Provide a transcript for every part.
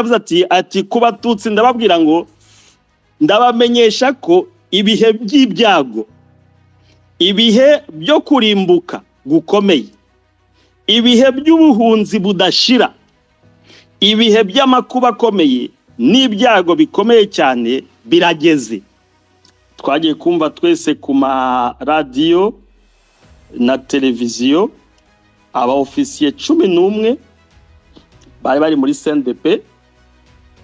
Yaravuze ati ku Batutsi ndababwira ngo ndabamenyesha ko ibihe by'ibyago, ibihe byo kurimbuka gukomeye, ibihe by'ubuhunzi budashira, ibihe by'amakuba akomeye n'ibyago bikomeye cyane birageze. Twagiye kumva twese ku maradiyo na televiziyo aba ofisiye 11 bari bari muri CNDP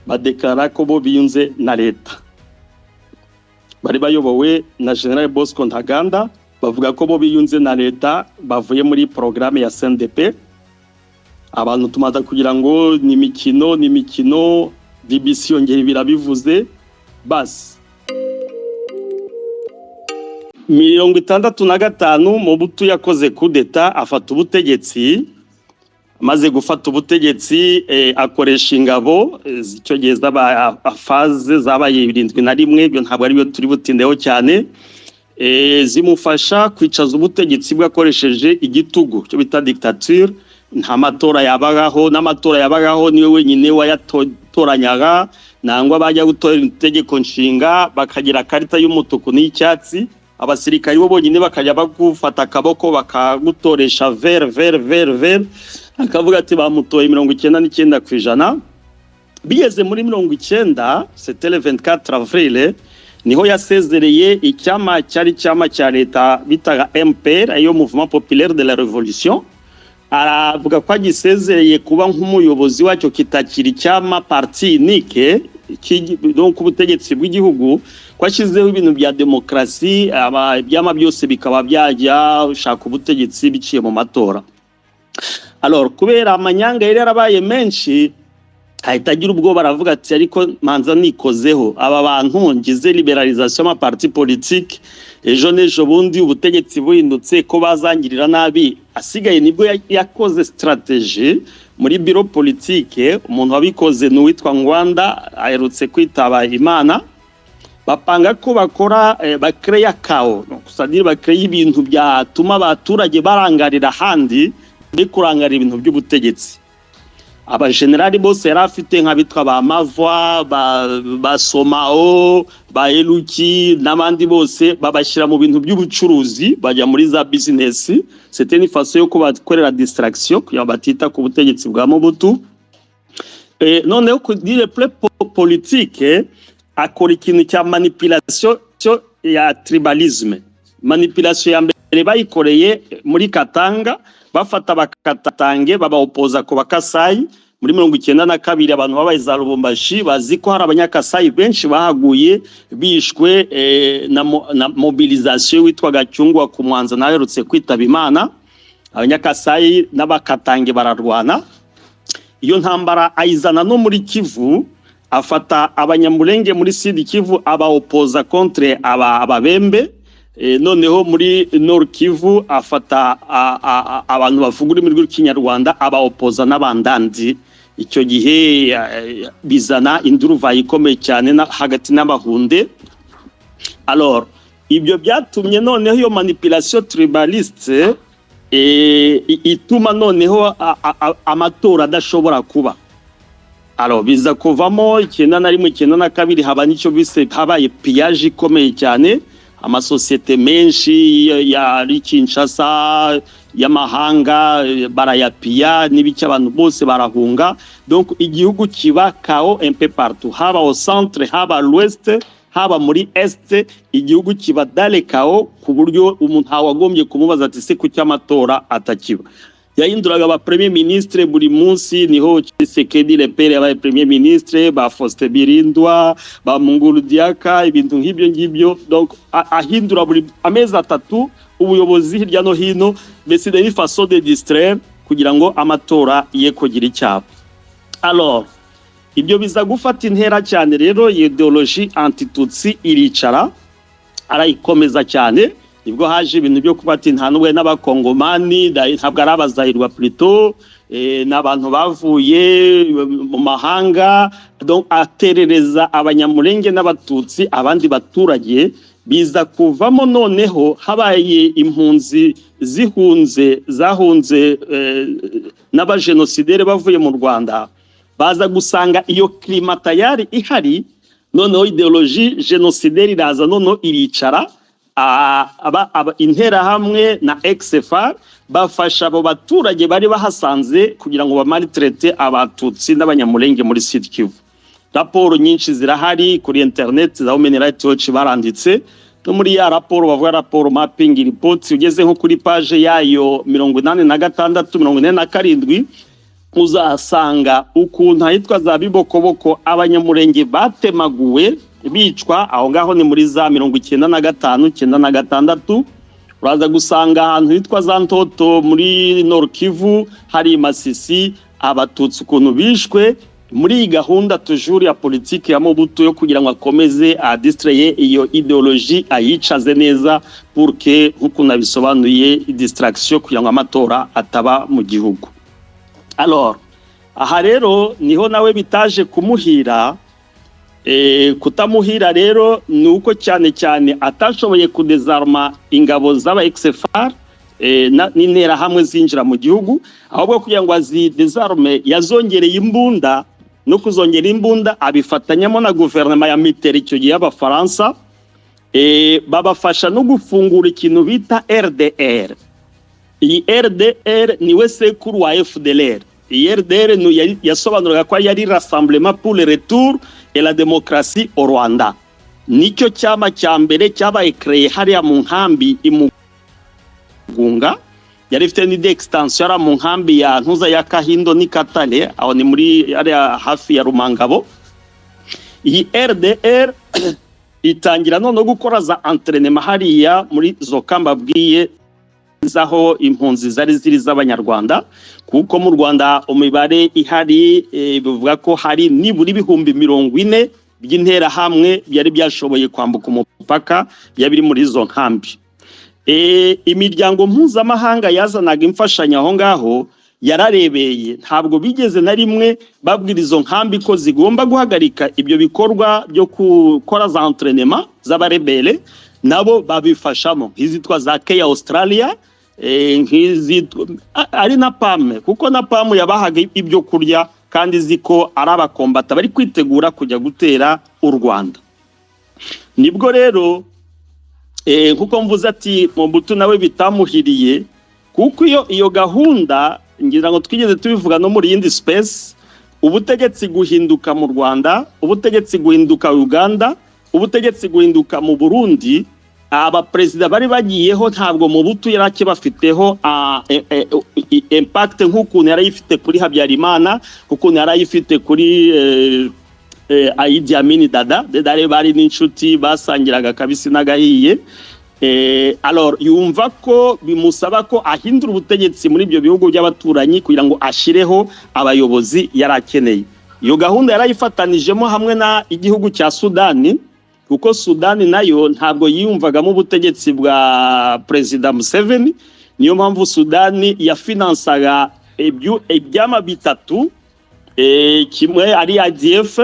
badeklara ko bo biyunze na leta. Bari bayobowe na General Bosco Ntaganda, bavuga ko bo biyunze na leta, bavuye muri programme ya CNDP. Abantu tumaze kugira ngo ni imikino, ni imikino. BBC yongeye birabivuze. Basi 65 Mobutu yakoze kudeta, afata ubutegetsi. Amaze gufata ubutegetsi, akoresha ingabo icyo gihe z'aba FAZ, zabaye 71, ibyo ntabwo aribyo turi butindeho cyane, zimufasha kwicaza ubutegetsi bwe akoresheje igitugu, cyo bita dictature. Nta matora yabagaho, n'amatora yabagaho niwe wenyine wayatoranyaga. Nangwa bajya gutora itegeko nshinga bakagira karita y'umutuku n'icyatsi, abasirikari bo bonyine bakajya bagufata akaboko bakagutoresha vert, vert, vert, vert, akavuga ati bamutoye 99%. Bigeze muri 90, c'était le 24 avril, niho yasezereye icyama cyari icyama cya leta bitaga MPR, ariyo Mouvement Populaire de la Révolution. Aravuga ko agisezereye kuba nk'umuyobozi wacyo, kitakiri icyama parti unique, donc ubutegetsi bw'igihugu, ko ashyizeho ibintu bya demokarasi, ibyama byose bikaba byajya ushaka ubutegetsi biciye mu matora. Alors kubera amanyanga yari yarabaye menshi, ahita agira ubwoba, aravuga ati ariko manza nikozeho aba bantu, ngize libéralisation y'amaparti politique, ejo n'ejo bundi ubutegetsi buhindutse ko bazangirira nabi. Asigaye nibwo yakoze stratégie muri bureau politique. Umuntu wabikoze ni uwitwa Ngbanda, aherutse kwitaba Imana. Bapanga ko bakora bakereya chaos, c'est-à-dire bakereya ibintu byatuma abaturage barangarira ahandi, be kurangarira ibintu by'ubutegetsi. Abajenerali bose yari afite nk'abitwa ba Mavwa, ba Somao, ba Eluki n'abandi bose, babashyira mu bintu by'ubucuruzi, bajya muri za business. C'était une façon yo kubakorera distraction kugira ngo batita ku butegetsi bwa Mobutu. Noneho kuri plan politique akora ikintu cya manipulation ya tribalisme. Manipulation ya mbere bayikoreye muri Katanga, bafata Abakatange babaopoza ku Bakasayi muri 92. Abantu babaye za Lubumbashi bazi ko hari Abanyakasayi benshi bahaguye bishwe na mobilisation witwaga Kyungwa ku Mwanza, nawe aherutse kwitaba Imana. Abanyakasayi n'Abakatange bararwana. Iyo ntambara ayizana no muri Kivu, afata Abanyamulenge muri Sud Kivu abaopoza contre aba Ababembe. Noneho muri Nord Kivu afata abantu bavuga ururimi rw'Ikinyarwanda abaopoza n'Abandandi. Icyo gihe bizana induruvayi ikomeye cyane hagati n'Abahunde. Alors ibyo byatumye noneho iyo manipulation tribaliste ituma noneho amatora adashobora kuba. Alors biza kuvamo 91, 92 haba n'icyo bise habaye pillage ikomeye cyane. Amasosiyete menshi yari Kinshasa y'amahanga barayapiya n'ibiki, abantu bose barahunga. Donc igihugu kiba chaos un peu partout, haba au centre, haba à l'ouest, haba muri est, igihugu kiba dans le chaos, ku buryo umuntu ntawagombye kumubaza ati se kuki amatora atakiba. Yahinduraga aba premier ministre buri munsi. Niho Tshisekedi le père yabaye premier ministre, ba Faustin Birindwa, ba Mungulu Diaka, ibintu nk'ibyo ngibyo. Donc ahindura buri amezi 3 ubuyobozi hirya no hino, mbese ni façon de distraire kugira ngo amatora ye kugira icyapa. Alors ibyo biza gufata intera cyane rero, idéologie antitutsi iricara, arayikomeza cyane. Nibwo haje ibintu byo kuba ati nta n'ubwo n'Abakongomani, ntabwo ari Abazayirwa, plutôt n'abantu bavuye mu mahanga. Donc aterereza Abanyamulenge n'Abatutsi abandi baturage. Biza kuvamo noneho habaye impunzi zihunze, zahunze n'abajenosideri bavuye mu Rwanda. Baza gusanga iyo climat tayari ihari. Noneho idéologie génocidaire iraza, noneho iricara. Aba Interahamwe na ex-FAR bafasha abo baturage bari bahasanze kugira ngo bamaltraite Abatutsi n'Abanyamulenge muri Sud Kivu. Raporo nyinshi zirahari kuri internet za Human Rights Watch baranditse. No muri ya raporo bavuga, raporo mapping report, ugeze nko kuri page yayo 86, 47, uzasanga ukuntu ahitwa za Bibokoboko Abanyamurenge batemaguwe, bicwa. Aho ngaho ni muri za 95, 96. Uraza gusanga ahantu hitwa za Ntoto muri Nord Kivu, hari Masisi, Abatutsi ukuntu bishwe muri iyi gahunda toujours ya politiki ya Mobutu yo kugira ngo akomeze adistraye iyo idéologie, ayicaze neza pour que, nk'uko nabisobanuye, distraction kugira ngo amatora ataba mu gihugu. Alors aha rero niho nawe bitaje kumuhira. Kutamuhira rero ni uko cyane cyane atashoboye kudésarma ingabo z'aba ex-FAR n'Interahamwe zinjira mu gihugu. Ahubwo kugira ngo azidésarme yazongereye imbunda, no kuzongera imbunda abifatanyamo na guverinoma ya Mitterrand icyo gihe y'Abafaransa. Babafasha no gufungura ikintu bita RDR. Iyi RDR niwe sekuru wa FDLR. Iyi RDR yasobanuraga ko yari Rassemblement pour le retour et la démocratie au Rwanda. Nicyo cyama cya mbere cyabaye créé hariya mu nkambi imugunga. Yari ifite n'indi extension yari mu nkambi ya Ntuza ya Kahindo n'i Katale, aho ni muri hariya hafi ya Rumangabo. Iyi RDR itangira noneho gukora za entraînement hariya muri zo mbabwiye zaho impunzi zari ziri z'Abanyarwanda, kuko mu Rwanda imibare ihari bivuga ko hari nibura 40,000 by'Interahamwe byari byashoboye kwambuka umupaka, byari biri muri izo nkambi. Imiryango mpuzamahanga yazanaga imfashanyo aho ngaho yararebeye. Ntabwo bigeze na rimwe babwira izo nkambi ko zigomba guhagarika ibyo bikorwa byo gukora za entraînement z'abarebelles. Nabo babifashamo, nk'izitwa za Care Australia, nk'izitwa ari na PAM, kuko na PAM yabahaga ibyo kurya kandi izi ko ari abacombattants bari kwitegura kujya gutera u Rwanda. Nibwo rero nkuko mvuze ati Mobutu nawe bitamuhiriye, kuko iyo gahunda, ngira ngo twigeze tubivuga no muri yindi space, ubutegetsi guhinduka mu Rwanda, ubutegetsi guhinduka Uganda, ubutegetsi guhinduka mu Burundi, abaperezida bari bagiyeho ntabwo Mobutu yari akibafiteho impact nk'ukuntu yari ayifite kuri Habyarimana, ukuntu yari ayifite kuri Idi Amin Dada. Dada bari n'inshuti, basangiraga kabisi n'agahiye. Alors yumva ko bimusaba ko ahindura ubutegetsi muri ibyo bihugu by'abaturanyi kugira ngo ashireho abayobozi yari akeneye. Iyo gahunda yarayifatanijemo hamwe na igihugu cya Sudani, kuko Sudani nayo ntabwo yiyumvagamo ubutegetsi bwa Perezida Museveni. Niyo mpamvu Sudani yafinansaga ibyama bitatu, kimwe ari ADF,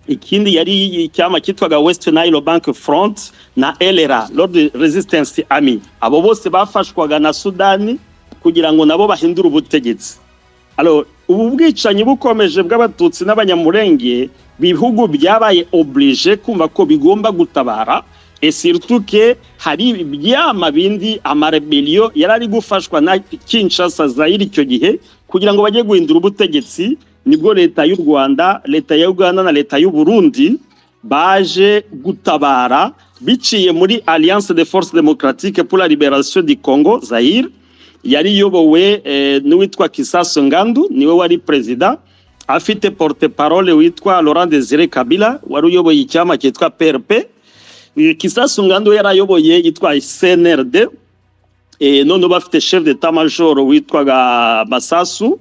ikindi yari icyama cyitwaga West Nile Bank Front na LRA, Lord Resistance Army. Abo bose bafashwaga na Sudani kugira ngo nabo bahindure ubutegetsi. Alors ubu bwicanyi bukomeje bw'Abatutsi n'Abanyamurenge, bihugu byabaye obligé kumva ko bigomba gutabara, et surtout que hari ibyama bindi, amarébellions yari ari gufashwa na Kinshasa, Zaire icyo gihe, kugira ngo bajye guhindura ubutegetsi. Nibwo leta y'u Rwanda, leta ya Uganda na leta y'u Burundi baje gutabara biciye muri Alliance des forces démocratiques pour la libération du Congo Zaire, yari iyobowe n'uwitwa Kisasu Ngandu, niwe wari perezida, afite porte parole witwa Laurent Désiré Kabila wari uyoboye icyama cyitwa PRP. Kisasu Ngandu yari ayoboye yitwa CNRD. None bafite chef d'état major witwaga Masasu,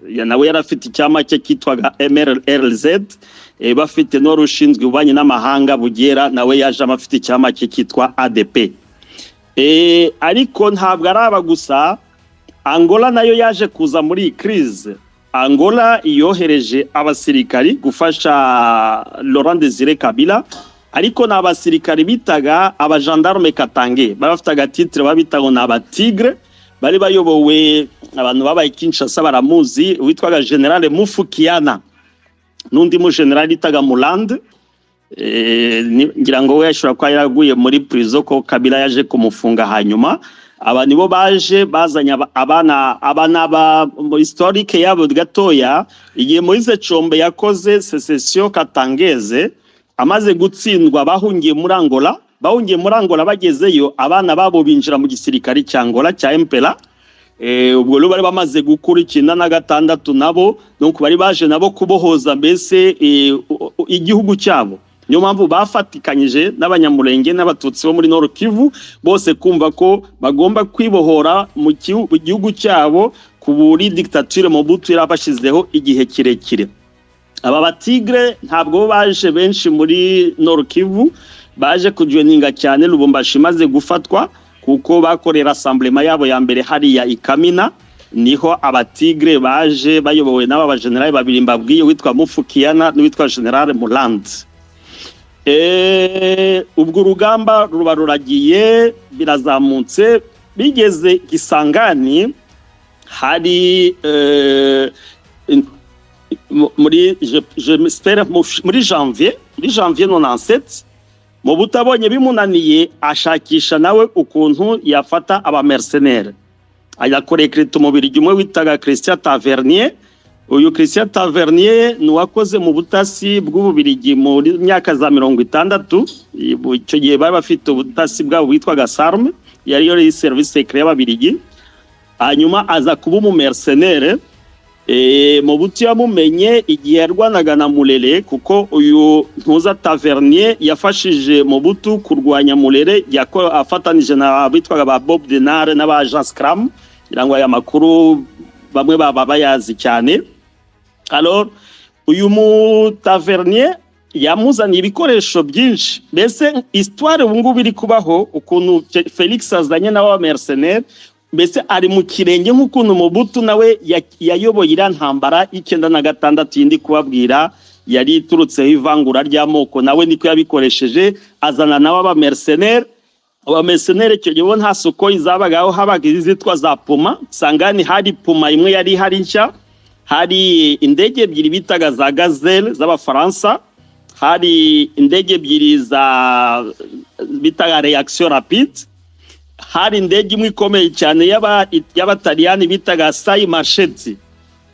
ya nawe yari afite icyama cye cyitwaga MRLZ. Bafite n'uwari ushinzwe ububanyi n'amahanga Bugera, nawe yaje afite icyama cye cyitwa ADP. Ariko ntabwo ari aba gusa. Angola nayo yaje kuza muri iyi crise. Angola yohereje abasirikari gufasha Laurent Desire Kabila, ariko ni abasirikari bitaga abagendarme katangais, bari bafite agatitre babita ngo ni abatigre. Bari bayobowe, abantu babaye Kinshasa baramuzi, witwaga Général Mufukiana. N'undi mu general bitaga Mulande, ngira ngo we ashobora kuba yaraguye muri prison, ko Kabila yaje kumufunga. Hanyuma aba nibo baje bazanye abana. Aba n'aba mu historique yabo gatoya. Igihe Moise Tshombe yakoze sécession katangaise, amaze gutsindwa, bahungiye muri Angola. Bahungiye muri Angola, bagezeyo abana babo binjira mu gisirikare cya Angola cya MPLA. Ubwo rero bari bamaze gukura 96 nabo, donc bari baje nabo kubohoza mbese igihugu cyabo. Niyo mpamvu bafatikanyije n'Abanyamulenge n'Abatutsi bo muri Nord Kivu bose kumva ko bagomba kwibohora mu gihugu cyabo ku buri dictature Mobutu yarabashyizeho igihe kirekire. Aba ba Tigre ntabwo baje benshi muri Nord Kivu, baje kujoininga cyane Lubumbashi imaze gufatwa, kuko bakorera rassemblement yabo ya mbere hariya i Kamina. Niho aba Tigre baje bayobowe n'aba bajenerali babiri mbabwiye, witwa Mufukiyana n'uwitwa General Mulande. Ubwo urugamba ruba ruragiye, birazamutse, bigeze Kisangani hari muri j'espère muri janvier 97. Mobutu abonye bimunaniye, ashakisha nawe ukuntu yafata aba mercenaires, ajya kurecruta Umubirigi umwe witaga Christian Tavernier. Uyu Christian Tavernier ni uwakoze mu butasi bw'Ububirigi muri myaka za 60. Icyo gihe bari bafite ubutasi bwabo bwitwaga SARM, yari yo service secret y'Ababirigi. Hanyuma aza kuba umu mercenaire. Mobutu yamumenye igihe yarwanaga na Mulele, kuko uyu ntuza Tavernier yafashije Mobutu kurwanya Mulele, afatanije na bitwaga ba Bob Denard n'aba Jean Schramme. Ngira ngo aya makuru bamwe baba bayazi cyane. Alors uyu mu Tavernier yamuzaniye ibikoresho byinshi. Mbese histoire ubu ngubu iri kubaho, ukuntu Felix azanye nawe aba mercenaire, mbese ari mu kirenge nk'ukuntu Mobutu nawe yayoboye iriya ntambara y'96 yindi kubabwira, yari iturutseho ivangura ry'amoko. Nawe niko yabikoresheje, azana nawe aba mercenaire. Aba mercenaire icyo gihe bo nta Sukhoi zabagaho, habaga izitwa za Puma. Sangani hari Puma imwe yari ihari nshya, hari indege ebyiri bitaga za Gazelle z'Abafaransa, hari indege ebyiri za bitaga réaction rapide, hari indege imwe ikomeye cyane y'Abataliyani bitaga Sai Marchetti.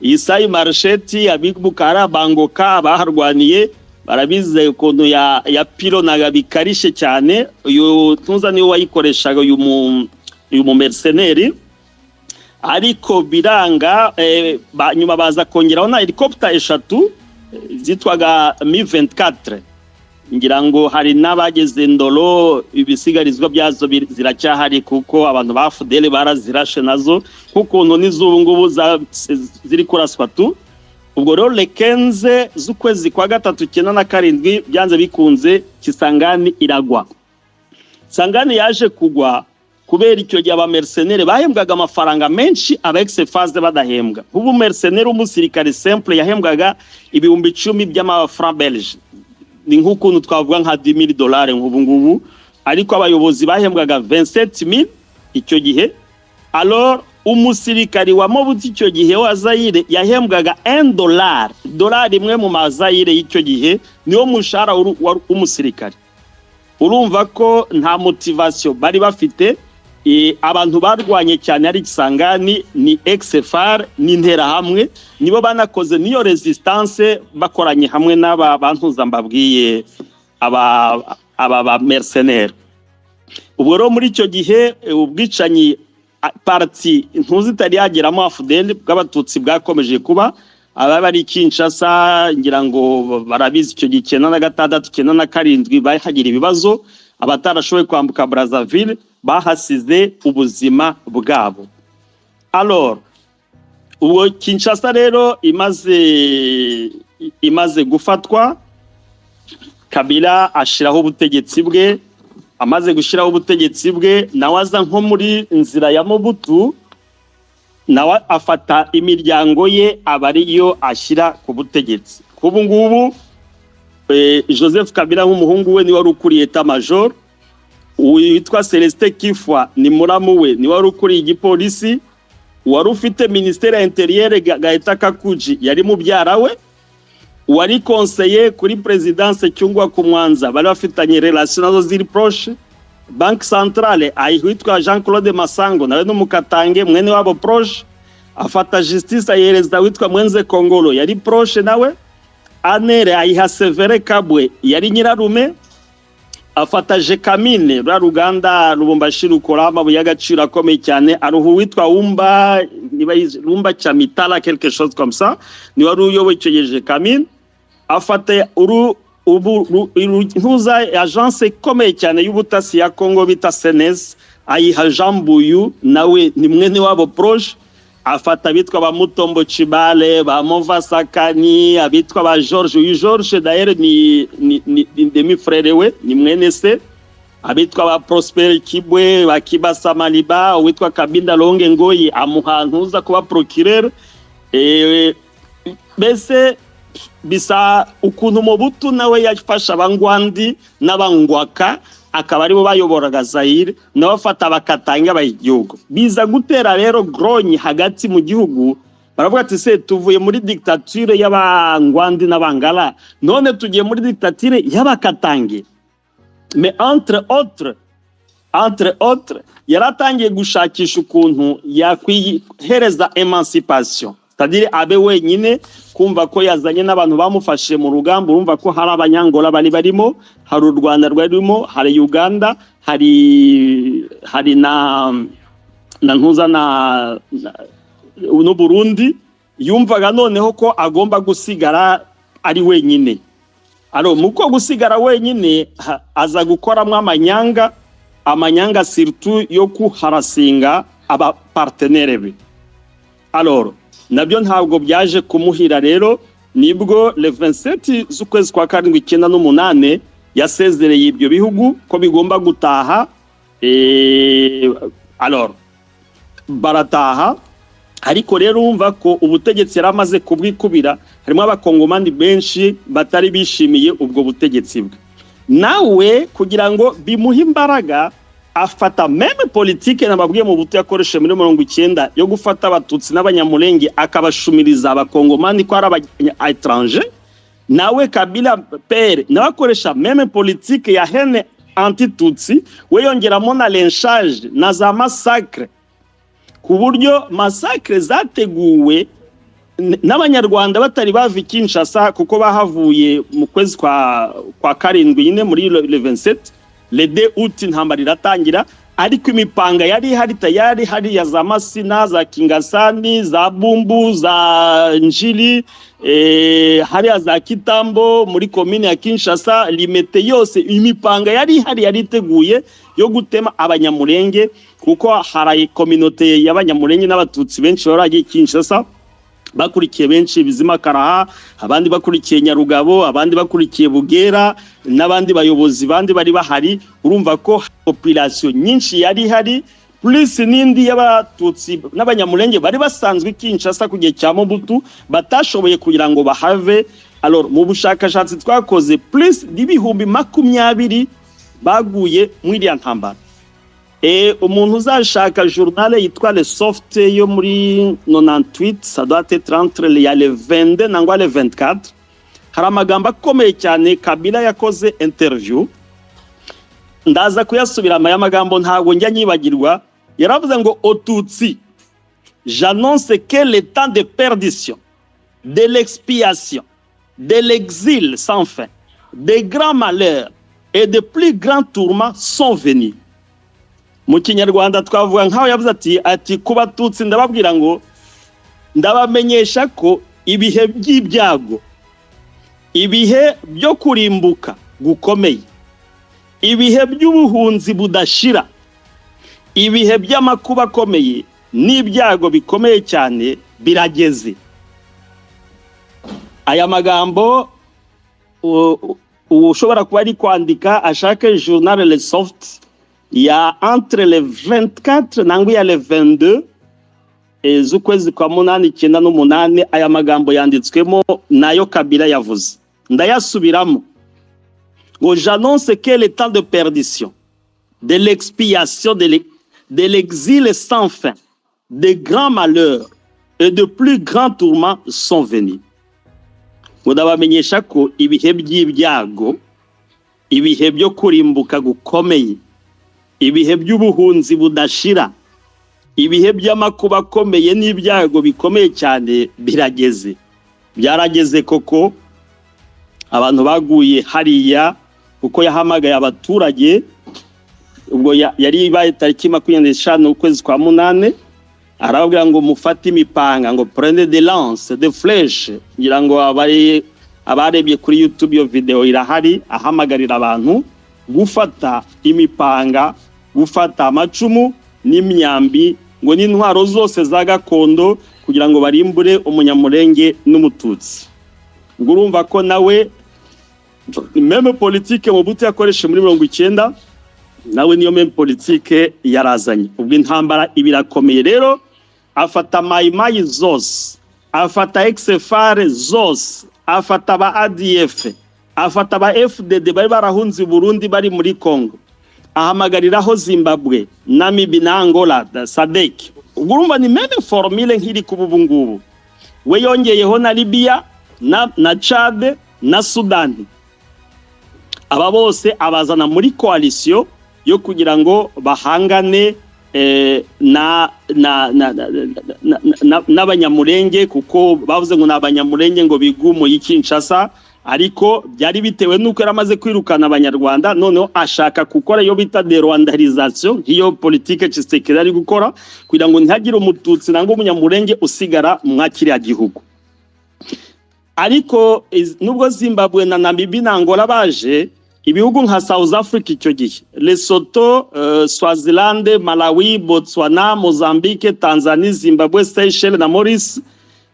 Iyi Sai Marchetti, abibuka ari abangoka baharwaniye barabize ukuntu ya pilonaga bikarishe cyane. Uyu tuza niwe wayikoreshaga, uyu mu mercenaire. Ariko biranga, nyuma baza kongeraho na helicopter eshatu zitwaga Mi 24. Ngira ngo hari n'abageze Ndolo, ibisigarizwa byazo ziracyahari, kuko abantu ba AFDL barazirashe nazo nk'ukuntu n'iz'ubu ngubu ziri kuraswa tu. Ubwo rero le 15 z'ukwezi kwa gatatu 97, byanze bikunze Kisangani iragwa. Kisangani yaje kugwa kubera icyo gihe aba mercenaire bahembwaga amafaranga menshi, aba ex-FAZ badahembwa. Nk'ubu mercenaire w'umusirikare simple yahembwaga 10,000 by'ama franc belge, ni nk'ukuntu twavuga nka 10,000 dollars nk'ubu ngubu, ariko abayobozi bahembwaga 27,000 icyo gihe. Alors umusirikari wa Mobutu icyo gihe wa Zaire yahembwaga 1 dollar, dollar imwe mu mazayire y'icyo gihe, niwo mushahara w'umusirikari. Urumva ko nta motivation bari bafite. Abantu barwanye cyane ari Kisangani ni ex-FAR n'Interahamwe, nibo banakoze niyo résistance bakoranye hamwe n'aba bantuza mbabwiye, aba ba mercenaire. Ubwo rero muri icyo gihe ubwicanyi parti ntuzi itari yageramo AFDL bw'Abatutsi bwakomeje kuba. Aba bari Kinshasa ngira ngo barabizi, icyo gihe 96, 97 bahagira ibibazo. Abatarashoboye kwambuka Brazzaville bahasize ubuzima bwabo. Alors ubwo Kinshasa rero imaze gufatwa, Kabila ashiraho ubutegetsi bwe. Amaze gushyiraho ubutegetsi bwe, nawe aza nko muri nzira ya Mobutu, nawe afata imiryango ye aba ariyo ashyira ku butegetsi. K'ubu ngubu Joseph Kabila nk'umuhungu we niwe wari ukuriye état-major, witwa Celestin Kifwa ni muramu we niwe wari ukuriye igipolisi, wari ufite ministère ya intérieur Gaëtan Kakuji yari mubyara we. Uwari conseiller kuri présidence, Kyungu wa Kumwanza, bari bafitanye relation nazo ziri proche. Banque centrale ayiha witwa Jean Claude Masango, nawe n'Umukatange, mwene wabo proche. Afata justice ayihereza witwa Mwenze Kongolo, yari proche nawe. ANR ayiha Severe Kabwe, yari nyirarume. Afata Gécamines, ruriya ruganda Lubumbashi rukora amabuye y'agaciro akomeye cyane, aruha uwitwa Wumba, niba Wumba Cyamitala, quelque chose comme ça, ni wari uyoboye icyo gihe Gécamines. Afata uru ubu ntuza agence ikomeye cyane y'ubutasi ya Congo bita CNS, ayiha Jean Buyu, nawe ni mwene wabo proche. Afata abitwa ba Mutombo Chibale, ba Mova Sakani, abitwa ba George. Uyu George d'ailleurs ni demi frère we, ni mwene se. Abitwa ba Prosper Kibwe, ba Kibasa Maliba, uwitwa Kabinda Longe Ngoyi amuha ntuza kuba procureur. Mbese bisa ukuntu Mobutu nawe yafashe Abangwandi n'Abangwaka, akaba aribo bayoboraga Zaire, nawe afata Abakatanga abaha igihugu. Biza gutera rero grogne hagati mu gihugu. Baravuga ati: "Se tuvuye muri dictature y'Abangwandi n'Abangala, none tugiye muri dictature y'Abakatange?" Mais entre autres yaratangiye gushakisha ukuntu yakwihereza émancipation, c'est-à-dire abe wenyine, kumva ko yazanye n'abantu bamufashe mu rugamba. Urumva ko hari Abanyangola bari barimo, hari u Rwanda rwari rurimo, hari Uganda, hari na ntuza na n'Uburundi. Yumvaga noneho ko agomba gusigara ari wenyine. Alors muko gusigara wenyine, aza gukoramo amanyanga, surtout yo kuharasinga aba partenaire be. Alors nabyo ntabwo byaje kumuhira. Rero nibwo le 27 z'ukwezi kwa karindwi 98 yasezereye ibyo bihugu ko bigomba gutaha. Alors barataha, ariko rero urumva ko ubutegetsi yari amaze kubwikubira, harimo Abakongomani benshi batari bishimiye ubwo butegetsi bwe. Nawe kugira ngo bimuhe imbaraga, afata même politique nababwiye Mobutu yakoresheje muri 90 yo gufata Abatutsi n'Abanyamulenge, akabashumiriza Abakongomani ko ari aba étranger. Nawe Kabila père nawe akoresha même politique ya haine anti-tutsi, we yongeramo na lynchage na za massacre, ku buryo massacre zateguwe n'Abanyarwanda batari bava i Kinshasa, kuko bahavuye mu kwezi kwa karindwi nyine, muri le 27. Le 2 août intambara iratangira, ariko imipanga yari ihari tayari hariya za Masina, za Kingasani, za Bumbu, za Njili, hariya za Kitambo muri komine ya Kinshasa, Limete yose, imipanga yari ihari, yari iteguye yo gutema Abanyamurenge, kuko hari communauté y'Abanyamurenge n'Abatutsi benshi bari bagiye Kinshasa, bakurikiye benshi Bizima Karaha, abandi bakurikiye Nyarugabo, abandi bakurikiye Bugera n'abandi bayobozi bandi bari bahari. Urumva ko population nyinshi yari ihari, plus n'indi y'Abatutsi n'Abanyamulenge bari basanzwe i Kinshasa ku gihe cya Mobutu, batashoboye kugira ngo bahave. Alors mu bushakashatsi twakoze, plus n'20,000 baguye muri iriya ntambara. Umuntu uzashaka journal yitwa Le Soft yo muri 98, ça doit être entre ya le 22 nangwa le 24, hari amagambo akomeye cyane Kabila yakoze interview. Ndaza kuyasubiramo aya magambo, ntabwo njya nyibagirwa. Yaravuze ngo: "Aux Tutsi, j'annonce que le temps de perdition, de l'expiation, de l'exil sans fin, des grands malheurs et de plus grands tourments sont venus." Mu Kinyarwanda twavuga nk'aho yavuze ati: "Ku Batutsi ndababwira ngo, ndabamenyesha ko ibihe by'ibyago, ibihe byo kurimbuka gukomeye, ibihe by'ubuhunzi budashira, ibihe by'amakuba akomeye n'ibyago bikomeye cyane birageze." Aya magambo, ushobora kuba ari kwandika ashake journal Le Soft ya entre le 24 nangwa ya le 22 z'ukwezi kwa munani 98. Aya magambo yanditswemo nayo Kabila yavuze. Ndayasubiramo ngo: "J'annonce que le temps de perdition, de l'expiation, de l'exil sans fin, de grands malheurs et de plus grands tourments sont venus." Ngo ndabamenyesha ko ibihe by'ibyago, ibihe byo kurimbuka gukomeye, ibihe by'ubuhunzi budashira, ibihe by'amakuba akomeye n'ibyago bikomeye cyane birageze. Byarageze koko. Abantu baguye hariya kuko yahamagaye abaturage. Ubwo yari ibaye tariki 25 ukwezi kwa munane, arababwira ngo mufate imipanga, ngo prenez des lances, des flèches. Ngira ngo abari abarebye kuri YouTube, iyo video irahari, ahamagarira abantu gufata imipanga, gufata amacumu n'imyambi, ngo n'intwaro zose za gakondo, kugira ngo barimbure Umunyamurenge n'Umututsi. Ubwo urumva ko nawe même politique Mobutu yakoresheje muri 90, nawe niyo même politique yarazanye. Ubwo intambara ibirakomeye rero, afata Mayimayi zose, afata ex-FAR zose, afata aba ADF, afata aba FDD bari barahunze i Burundi bari muri Congo, ahamagariraho Zimbabwe, Namibia na Angola, SADC. Ubwo urumva ni même formule nk'iri kuba ubu ngubu. We yongeyeho na Libya na Chad na Sudani. Aba bose abazana muri coalition yo kugira ngo bahangane na na na na- na- n'Abanyamurenge, kuko bavuze ngo ni Abanyamurenge ngo bigumuye i Kinshasa. Ariko byari bitewe n'uko yari amaze kwirukana Abanyarwanda, noneho ashaka gukora iyo bita dérwandarisation, nk'iyo politike Tshisekedi ari gukora, kugira ngo ntihagire Umututsi nangwa Umunyamurenge usigara mwa kiriya gihugu. Ariko nubwo Zimbabwe na Namibia na Angola baje, ibihugu nka South Africa icyo gihe, Lesotho, Swaziland, Malawi, Botswana, Mozambique, Tanzania, Zimbabwe, Seychelles na Maurice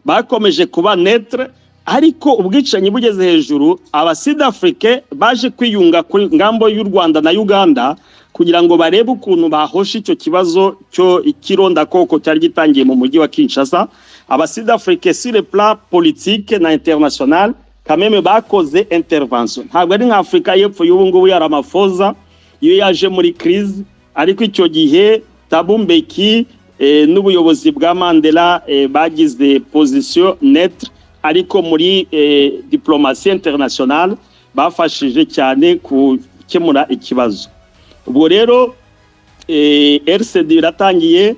bakomeje kuba neutre. Ariko ubwicanyi bugeze hejuru, aba Sud-Afrique baje kwiyunga kuri ngambo y'u Rwanda na Uganda kugira ngo barebe ukuntu bahosha icyo kibazo cyo ikirondakoko cyari gitangiye mu mujyi wa Kinshasa. Aba Sud-Afrique, sur le plan politique na international, quand même bakoze intervention. Ntabwo ari nka Afurika y'Epfo y'ubu ngubu ya Ramaphosa iyo yaje muri crise, ariko icyo gihe Thabo Mbeki n'ubuyobozi bwa Mandela bagize position neutre, ariko muri diplomatie internationale bafashije cyane gukemura ikibazo. Ubwo rero RCD iratangiye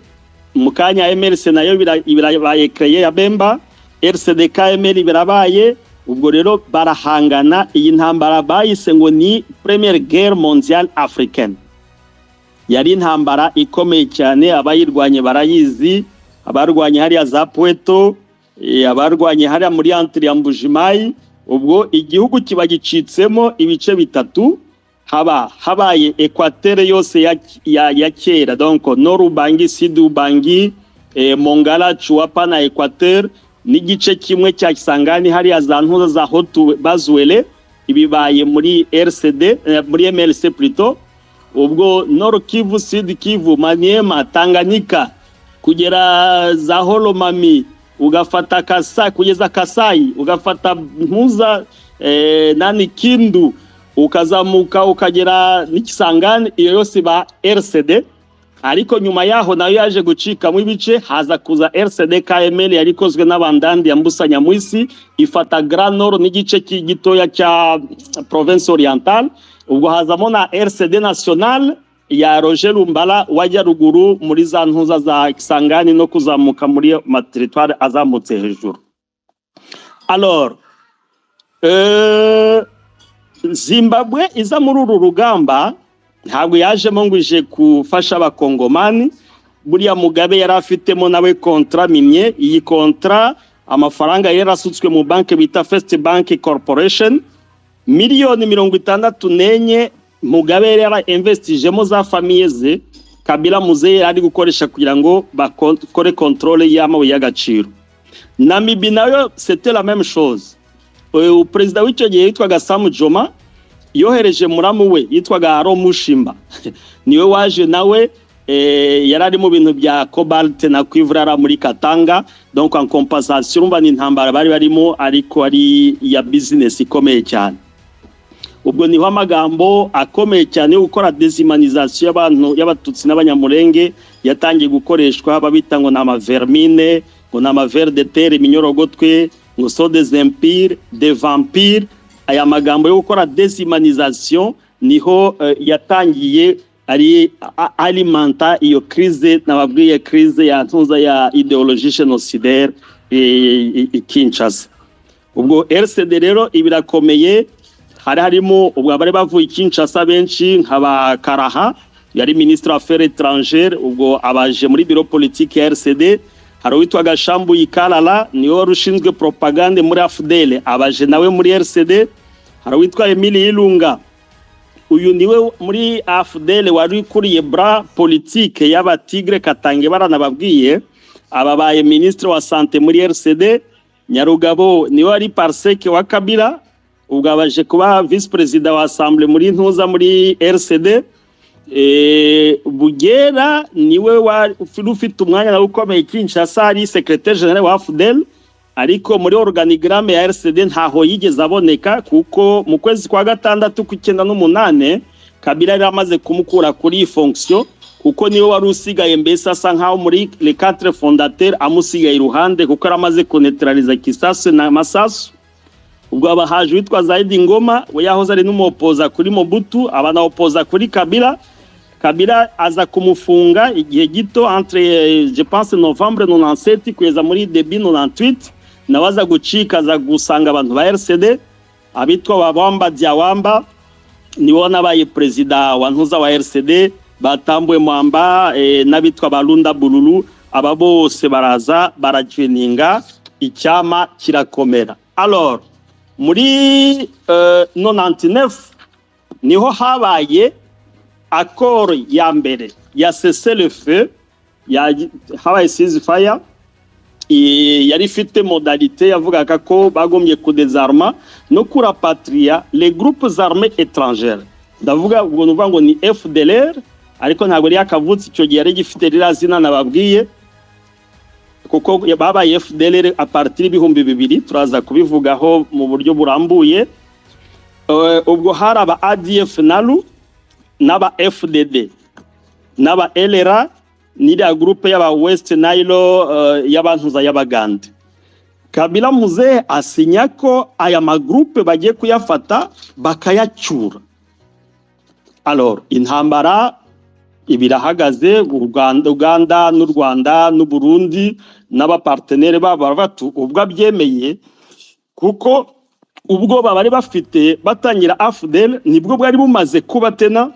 mu kanya, MLC nayo birabaye créé ya Bemba, RCD KML birabaye. Ubwo rero barahangana. Iyi ntambara bayise ngo ni Première Guerre mondiale africaine. Yari intambara ikomeye cyane, abayirwanye barayizi, abarwanye hariya za Pweto, abarwanye hariya muri entre ya Mbujimayi. Ubwo igihugu kiba gicitsemo ibice bitatu, haba habaye Equateur yose ya kera, donc Nord Ubangi, Sud Ubangi, Mongala, Tshuapa na Equateur, n'igice kimwe cya Kisangani hariya za ntuza za Haut Bas-Uele, ibibaye muri RCD, muri MLC plutôt. Ubwo Nord Kivu, Sud Kivu, Maniema, Tanganyika, kugera za Haut-Lomami, ugafata Kasa kugeza Kasai, ugafata ntuza nani Kindu, ukazamuka ukagera n'Ikisangani, iyo yose ba RCD. Ariko nyuma yaho nayo yaje gucikamo ibice, haza kuza RCD KML yari ikozwe n'Abandandi ya Mbusa Nyamwisi, ifata Grand Nord n'igice gitoya cya Province Orientale. Ubwo hazamo na RCD National ya Roger Lumbala, wajya ruguru muri za ntuza za Kisangani no kuzamuka muri ma territoire azamutse hejuru. Alors Zimbabwe iza muri uru rugamba, ntabwo yajemo ngo ije gufasha Abakongomani. Buriya Mugabe yari afitemo nawe contrat minier. Iyi contrat, amafaranga yari yarasutswe mu banki bita First Bank Corporation, miliyoni 64 Mugabe yari yarainvestijemo za famille ze, Kabila muzehe yari ari gukoresha kugira ngo bakore contrôle y'amabuye y'agaciro. Namibia nayo c'était la même chose. Perezida w'icyo gihe yitwaga Sam Nujoma, yohereje muramu we yitwaga Aaron Mushimba, niwe waje nawe, yari ari mu bintu bya cobalt na cuivre ari muri Katanga. Donc en compensation, urumva ni intambara bari barimo, ariko ari iya business ikomeye cyane. Ubwo niho amagambo akomeye cyane yo gukora déshumanisation y'abantu, y'Abatutsi n'Abanyamurenge, yatangiye gukoreshwa, babita ngo ni ama vermine, ngo ni ama vers de terre, iminyorogotwe, ngo Ngo sont des impurs, des vampires. Aya magambo yo gukora déshumanisation niho yatangiye ari alimenta iyo crise nababwiye, crise ya ntuza ya idéologie génocidaire i Kinshasa. Ubwo RCD rero ibirakomeye, hari harimo ubwo abari bavuye i Kinshasa benshi, nka ba Karaha yari ministre affaires étrangères, ubwo abaje muri bureau politique ya RCD. Hari uwitwaga Shambu Kalala, niwe wari ushinzwe propagande muri AFDL, abaje nawe muri RCD. Hari uwitwa Emile Ilunga, uyu niwe muri AFDL wari ukuriye bras politique y'aba Tigre Katange baranababwiye, ababaye ministre wa santé muri RCD. Nyarugabo niwe wari parsec wa Kabila, ubwo abaje kuba vice président wa assemblée muri ntuza muri RCD. Bugera niwe wari ufite umwanya nawe ukomeye Kinshasa, ari secrétaire général wa AFDL, ariko muri organigramme ya RCD ntaho yigeze aboneka, kuko mu kwezi kwa gatandatu ku'98 Kabila yari amaze kumukura kuri iyi fonction, kuko niwe wari usigaye mbese asa nkaho muri les quatre fondateurs amusigaye iruhande, kuko yari amaze kuneutraliza Kisasu na Masasu. Ubwo aba haje witwa Zaidi Ngoma, we yahoze ari n'umuopoza kuri Mobutu, aba na opoza kuri Kabila. Kabila aza kumufunga igihe gito, entre je pense novembre 97 kugeza muri début 98, nawe aza gucika, aza gusanga abantu ba RCD, abitwa Babamba Diawamba, niwe nabaye perezida wa ntuza wa RCD, batambuwe Mwamba, n'abitwa Balunda Bululu. Aba bose baraza barajoininga, icyama kirakomera. Alors muri 99 niho habaye accord ya mbere ya cessez-le-feu, ya habaye ceasefire yari ifite modalité yavugaga ko bagombye kudésarma no kurapatria les groupes armés étrangères. Ndavuga ubwo nuvuga ngo ni FDLR, ariko ntabwo yari yakavutse icyo gihe, yari gifite ririya zina nababwiye, kuko babaye FDLR à partir y'2000, turaza kubivugaho mu buryo burambuye. Ubwo hari aba ADF NALU n'aba FDD n'aba LRA n'iriya groupe y'aba West Nile, y'abantuza y'Abagande. Kabila muzehe asinya ko aya magroupe bagiye kuyafata bakayacyura. Alors intambara ibirahagaze, Uganda n'u Rwanda n'u Burundi n'abapartenaires babo baravuga ubwo abyemeye, kuko ubwoba bari bafite batangira AFDL nibwo bwari bumaze kuba tena,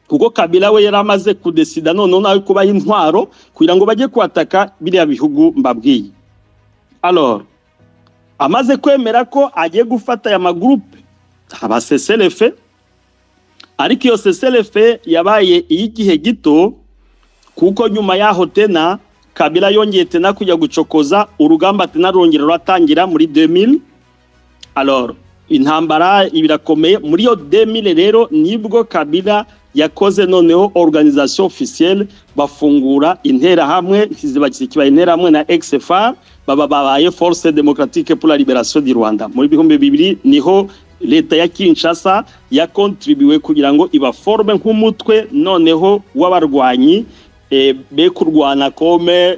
kuko Kabila we yari amaze kudesida noneho nawe kubaha intwaro kugira ngo bajye kwataka biriya bihugu mbabwiye. Alors amaze kwemera ko agiye gufata aya magroupe, haba cessez-le-feu, ariko iyo cessez-le-feu yabaye iy'igihe gito, kuko nyuma yaho tena Kabila yongeye tena kujya gucokoza urugamba, tena rongera ruratangira muri 2000. Alors intambara ibirakomeye. Muri iyo 2000 rero nibwo Kabila yakoze noneho organisation officielle, bafungura Interahamwe, ntiziba kibaye Interahamwe na ex-FAR, baba babaye Force Démocratique pour la Libération du Rwanda. Muri 2000 niho leta ya Kinshasa yakontribuwe kugira ngo ibaforme nk'umutwe noneho w'abarwanyi, be kurwana comme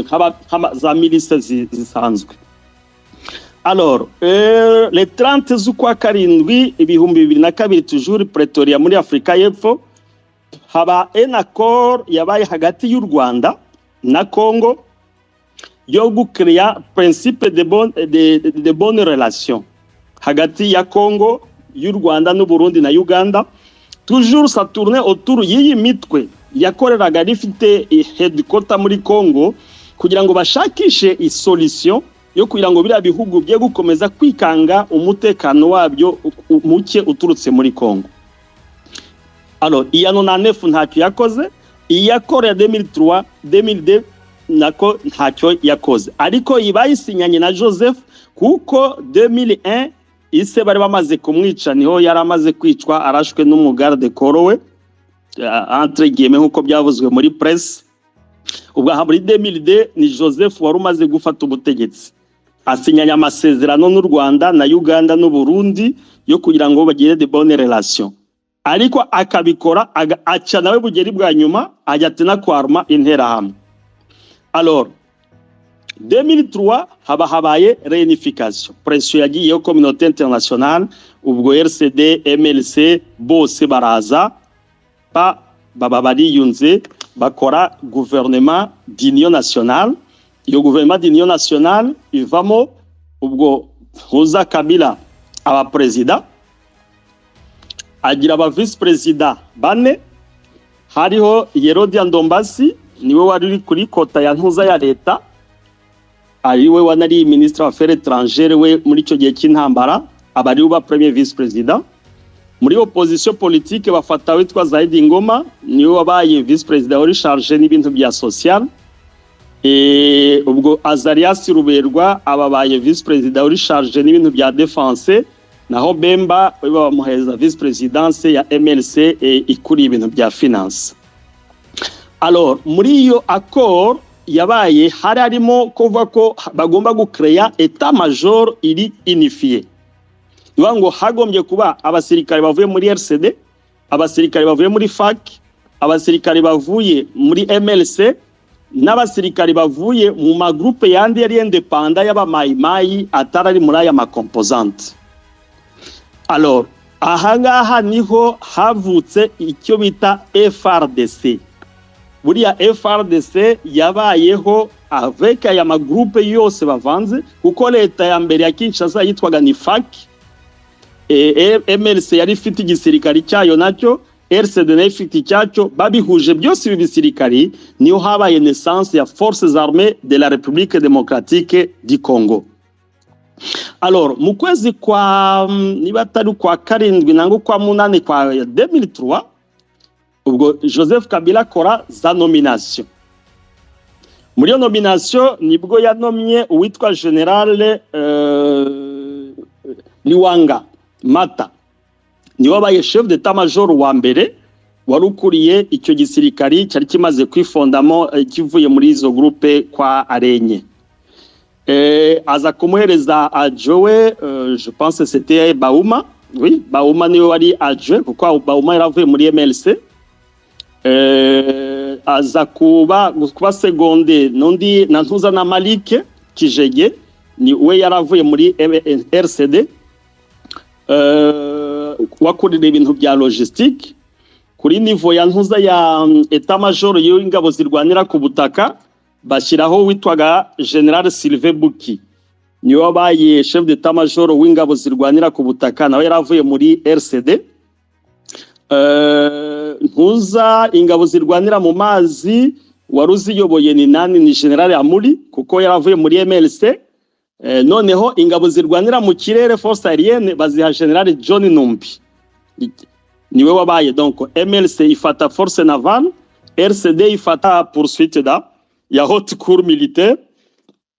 nk'aba za milices zisanzwe. Alors le 30 z'ukwa karindwi 2002, toujours Pretoria muri Afurika y'Epfo, haba un accord yabaye hagati y'u Rwanda na Congo yo gucréa principe de bonne relation hagati ya Congo, y'u Rwanda n'u Burundi na Uganda. Toujours ça tournait autour y'iyi mitwe yakoreraga rifite headquarter muri Congo, kugira ngo bashakishe isolution yo kugira ngo biriya bihugu bye gukomeza kwikanga umutekano wabyo muke uturutse muri Congo. Alors iya 99 ntacyo yakoze, iya Korea 2003, 2002 nako ntacyo yakoze, ariko ibayisinyanye na Joseph, kuko 2001 ise bari bamaze kumwica, niho yari amaze kwicwa arashwe n'umugarde corps we, entre guillemets, nk'uko byavuzwe muri presse. Ubwo aha muri 2002 ni Joseph wari umaze gufata ubutegetsi, asinyanye amasezerano n'u Rwanda na Uganda n'u Burundi yo kugira ngo bagire de bonnes relations, ariko akabikora aca nawe bugeri bwa nyuma, ajya tena kwarma Interahamwe. Alors 2003 haba habaye réunification, pression yagiyeho, communauté internationale, ubwo RCD, MLC bose baraza, baba bariyunze, bakora gouvernement d'union nationale. Iyo gouvernement d'union nationale ivamo ubwo Huza Kabila aba perezida, agira aba vice perezida bane. Hariho Yerodia Ndombasi, niwe wari uri kuri kota ya ntuza ya leta, ari we wanari ministre wa affaires étrangères we muri icyo gihe cy'intambara, aba ari uba premier vice président. Muri opposition politique bafata witwa Zaidi Ngoma, niwe wabaye vice président wari chargé n'ibintu bya social. Ubwo Azarias Ruberwa ababaye vice président uri chargé n'ibintu bya défense, naho Bemba we bamuheza vice présidence ya MLC ikuriye ibintu bya finance. Alors, muri iyo accord yabaye, hari harimo kuvuga ko bagomba gucreya état major iri unifié. Ni ngo hagombye kuba abasirikare bavuye muri RCD, abasirikare bavuye muri FAC, abasirikare bavuye muri MLC n'abasirikare bavuye mu magroupe yandi yari indépendant y'abamayimayi atari ari muri aya macomposantes. Alors, ahangaha niho havutse icyo bita FARDC. Buriya FARDC yabayeho avec aya magroupe yose bavanze, kuko leta ya mbere ya Kinshasa yitwaga ni FAC, MLC yari ifite igisirikari cyayo nacyo, RCD nayo ifite icyacyo. Babihuje byose ibi bisirikari, niyo habaye naissance ya Forces Armées de la République Démocratique du Congo. Alors, mu kwezi kwa, niba atari kwa karindwi nangwa kwa munani kwa 2003, ubwo Joseph Kabila akora za nomination. Muri iyo nomination nibwo yanomye uwitwa General Liwanga Mata, niwe wabaye chef d'état major wa mbere wari ukuriye icyo gisirikari cyari kimaze kwifondamo, kivuye muri izo groupe kwa arenye. Aza kumuhereza adjoint, je pense que c'était Bauma. Oui, Bauma niwe wari adjoint, kuko Bauma yaravuye muri MLC. Aza kuba secondé nundi na ntuza na Malike Kijege, ni we yaravuye muri RCD, wakurira ibintu bya logistique. Kuri niveau ya ntuza ya état major y'ingabo zirwanira ku butaka, bashyiraho witwaga General Sylvain Buki, niwe wabaye chef d'état major w'ingabo zirwanira ku butaka, nawe yaravuye muri RCD. Ntuza ingabo zirwanira mu mazi wari uziyoboye ni nani? Ni General Amuri, kuko yaravuye muri MLC. Noneho ingabo zirwanira mu kirere, force aérienne, baziha General John Numbi, niwe wabaye. Donc MLC ifata force navale, RCD ifata poursuite da ya haute cour militaire.